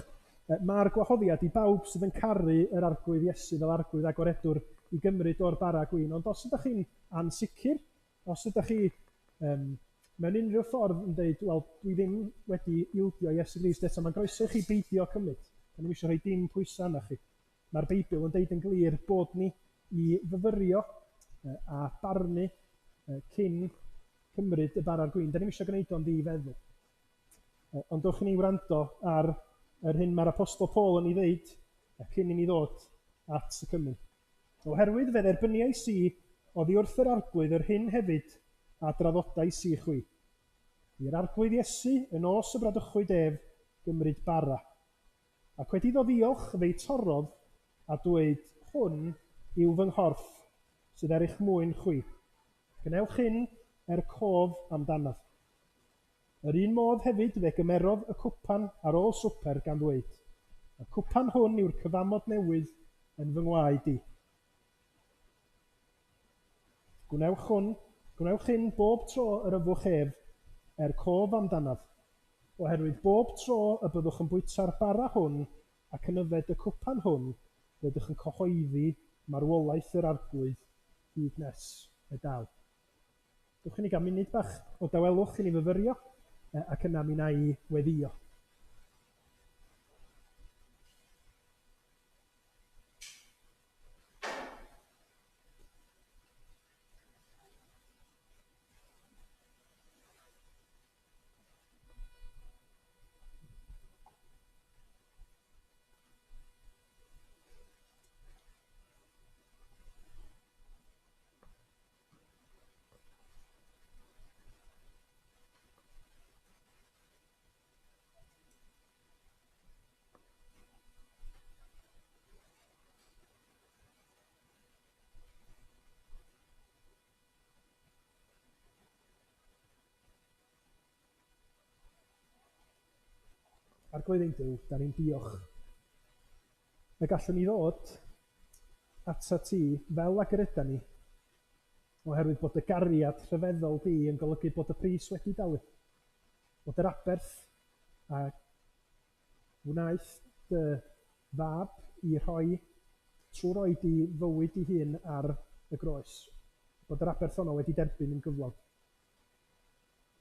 mae'r gwahoddiad i bawb sydd yn caru yr Arglwydd Iesu fel Arglwydd a Gwaredwr i gymryd o'r bara gwin, ond os ydych chi'n ansicr, os ydych chi um, mewn unrhyw ffordd yn dweud, wel, dwi ddim wedi ildio Iesu Grist eto, mae'n groeso i chi beidio cymryd. Da ni'm eisiau rhoi dim pwysau arnoch chi. Mae'r Beibl yn deud yn glir bod ni i fyfyrio a barnu cyn cymryd y bara a'r gwin. Da ni'm eisiau gwneud o'n ddi-feddwl. Ond dewch i ni wrando ar yr hyn mae'r Apostol Paul yn ei ddeud cyn i ni ddod at y cymun. Oherwydd fe dderbyniais i oddi wrth yr Arglwydd yr hyn hefyd a draddodais i chwi. I'r Arglwydd Iesu, y nos y bradychwyd ef, gymryd bara. Ac wedi iddo ddiolch, fe'i torrodd, a dweud, Hwn yw fy nghorff, sydd er eich mwyn chwi. Gwnewch hyn er cof amdanaf. Yr un modd hefyd fe gymerodd y cwpan ar ôl swper, gan ddweud, Y cwpan hwn yw'r cyfamod newydd yn fy ngwaed i. Gwnewch hwn, gwnewch hyn bob tro yr yfwch ef, er cof amdanaf. Oherwydd bob tro y byddwch yn bwyta'r bara hwn ac yn yfed y cwpan hwn, rydych yn cyhoeddi marwolaeth yr Arglwydd hyd nes y daw. Dewch i ni gael munud bach o dawelwch i ni fyfyrio, ac yna mi wna i weddïo. Arglwydd ein Duw, da ni'n diolch y gallwn ni ddod atat ti fel ag yr ydan ni, oherwydd bod y gariad rhyfeddol di yn golygu bod y pris wedi dalu, bod yr aberth a wnaeth dy fab i rhoi trwy roi dy fywyd dy hun ar y groes, bod yr aberth honno wedi derbyn yn gyflawn.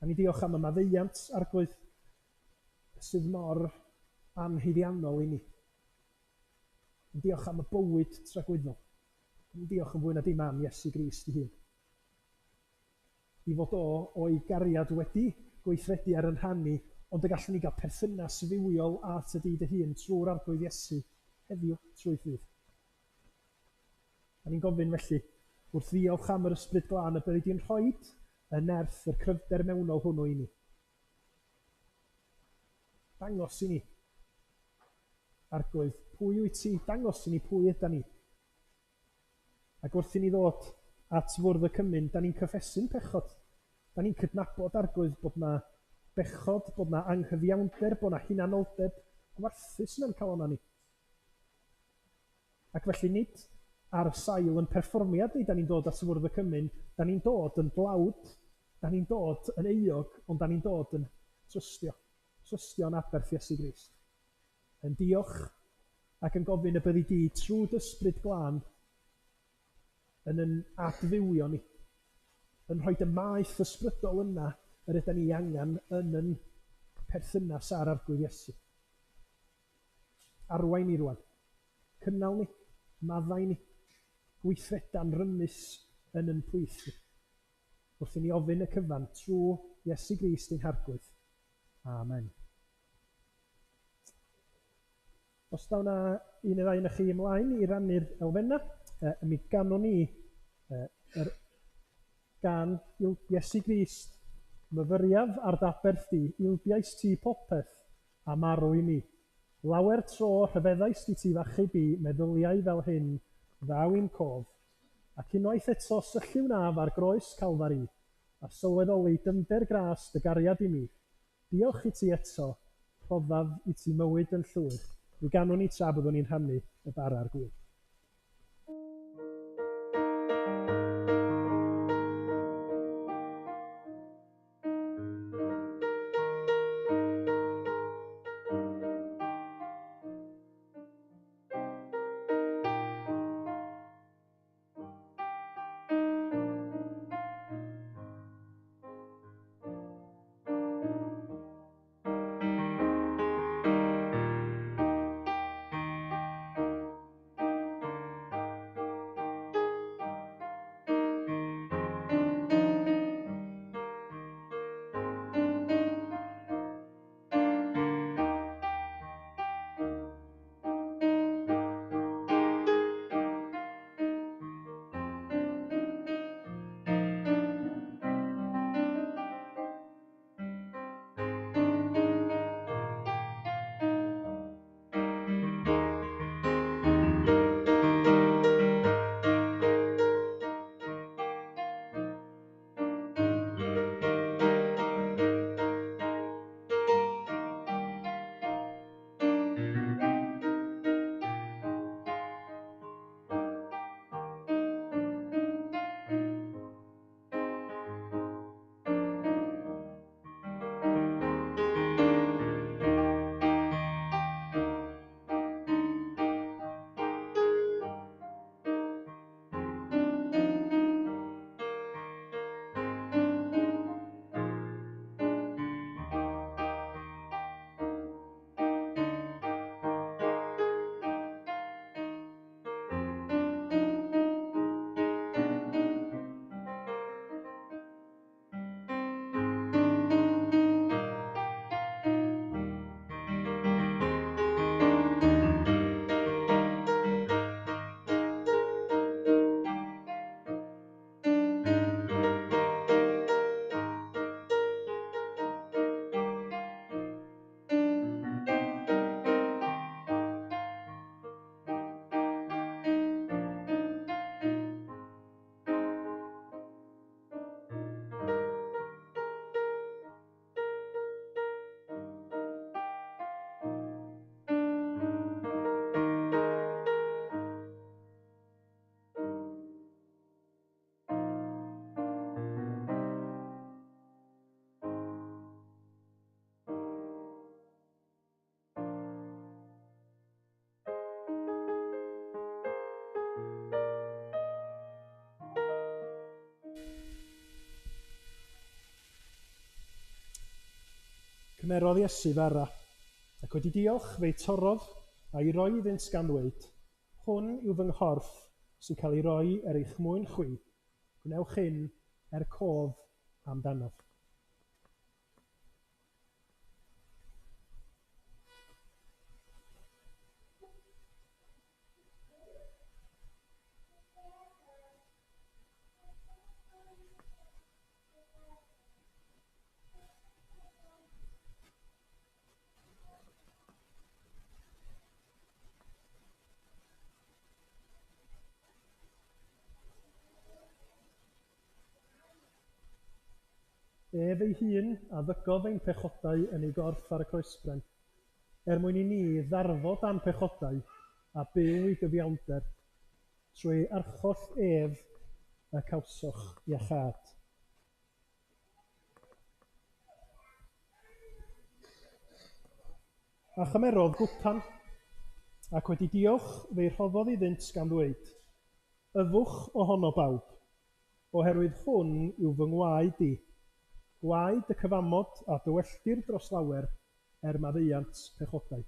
A ni diolch am y maddeuant, Arglwydd, sydd mor anhaeddiannol i ni. Yn diolch am y bywyd tragwyddol. Yn diolch yn fwy na dim am Iesu Grist ei hun. I fod o o'i gariad wedi gweithredu ar yn rhan ni, ond y gallwn ni gael perthynas fywiol â dy di dy hun trwy'r Arglwydd Iesu heddiw, trwy ffydd. A ni'n gofyn felly, wrth ddiolch am yr Ysbryd Glân y byddi di'n rhoi y nerth, yr cryfder mewnol hwnnw i ni. Dangos i ni, Arglwydd, pwy wyt ti? Dangos i ni pwy yda ni. Ac wrth i ni ddod at fwrdd y cymun, da ni'n cyffesu'n pechod. Da ni'n cydnabod, Arglwydd, bod na bechod, bod na anghyfiawnder, bod na hunanoldeb gwarthus yn ein calonnau ni. Ac felly nid ar sail yn perfformiad ni da ni'n dod at fwrdd y cymun, da ni'n dod yn dlawd, da ni'n dod yn euog, ond da ni'n dod yn trystio. Trystio yn aberth Iesu Grist. Yn diolch ac yn gofyn y byddi di trwy dy Ysbryd Glân yn yn adfywio ni. yn rhoi y maeth ysbrydol yna yr ydyn ni angen yn yn perthynas â'r Arglwydd Iesu. Arwain ni rwan. Cynnal ni, maddau ni, gweithreda'n rymus yn yn plith ni. Wrth i ni ofyn y cyfan trwy Iesu Grist ein Harglwydd. Amen. Os daw 'na un neu ddau ohonoch chi ymlaen i rannu'r elfennau, mi ganwn ni yr gân Iesu Grist, Myfyriaf ar d'aberth di, ildiais ti popeth, a marw i mi. Lawer tro rhyfeddais di ti f'achub i, meddyliau fel hyn ddaw i'm cof. Ac unwaith eto syllu wnaf ar groes Calfari, a sylweddoli dyfnder gras dy gariad i mi. Diolch i ti eto, rhoddaf i ti mywyd yn llwyr. Mi ganwn ni tra byddwn ni'n rhannu y bara a'r gwin. Cymerodd Iesu fara, ac wedi diolch fe'i torrodd a'i roi iddynt gan ddweud, Hwn yw fy nghorff sy'n cael ei roi er eich mwyn chwi, gwnewch hyn er cof amdanaf. Ef ei hun a ddygodd ein pechodau yn ei gorff ar y croesbren, er mwyn i ni ddarfod â'n pechodau a byw i gyfiawnder, trwy ei archoll ef y cawsoch iachâd. A chymerodd gwpan, ac wedi diolch fe'i rhoddodd iddynt gan ddweud, Yfwch ohono bawb. Oherwydd hwn yw fy ngwaed i, gwaed y cyfamod a dywelltir dros lawer er maddeuant pechodau.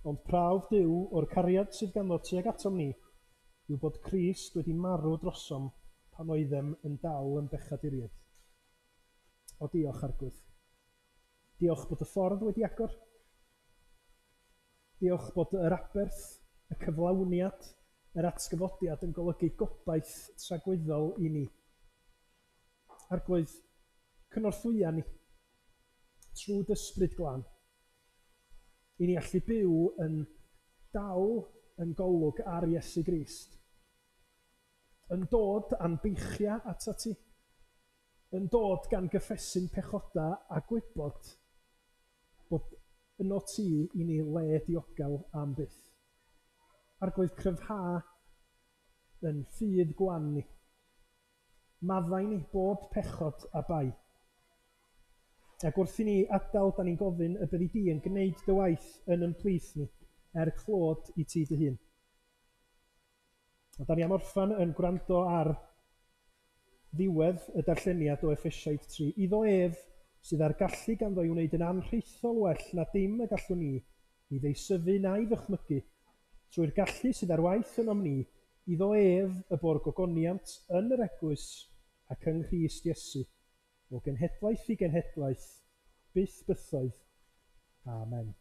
Ond prawf Duw o'r cariad sydd ganddo tuag atom ni yw bod Crist wedi marw drosom pan oeddem yn dal yn bechaduriaid. O diolch, Arglwydd. Diolch bod y ffordd wedi agor. Diolch bod yr aberth, y cyflawniad, yr atgyfodiad yn golygu gobaith tragwyddol i ni. Arglwydd, cynorthwya ni trwy d'Ysbryd Glân i ni allu byw yn dal yn golwg ar Iesu Grist, yn dod â'n beichiau atat ti, yn dod gan gyffesu'n pechodau a gwybod bod yno ti i ni le diogel am byth. Arglwydd, cryfha yn ffydd gwan ni. Maddau ni bob pechod a bai. Ac wrth i ni adael, da ni'n gofyn y byddi di yn gwneud dy waith yn yn plith ni, er clod i ti dy hun. A da ni am orffan yn gwrando ar ddiwedd y darlleniad o Effesiaid 3. Iddo ef sydd â'r gallu ganddo i wneud yn anrhaethol well na dim y gallwn ni i ddeisyfu na'i ddychmygu, trwy'r gallu sydd ar waith ynom ni, iddo ef y bo'r gogoniant yn yr eglwys ac yng Nghrist Iesu, o genhedlaeth i genhedlaeth, byth bythoedd. Amen.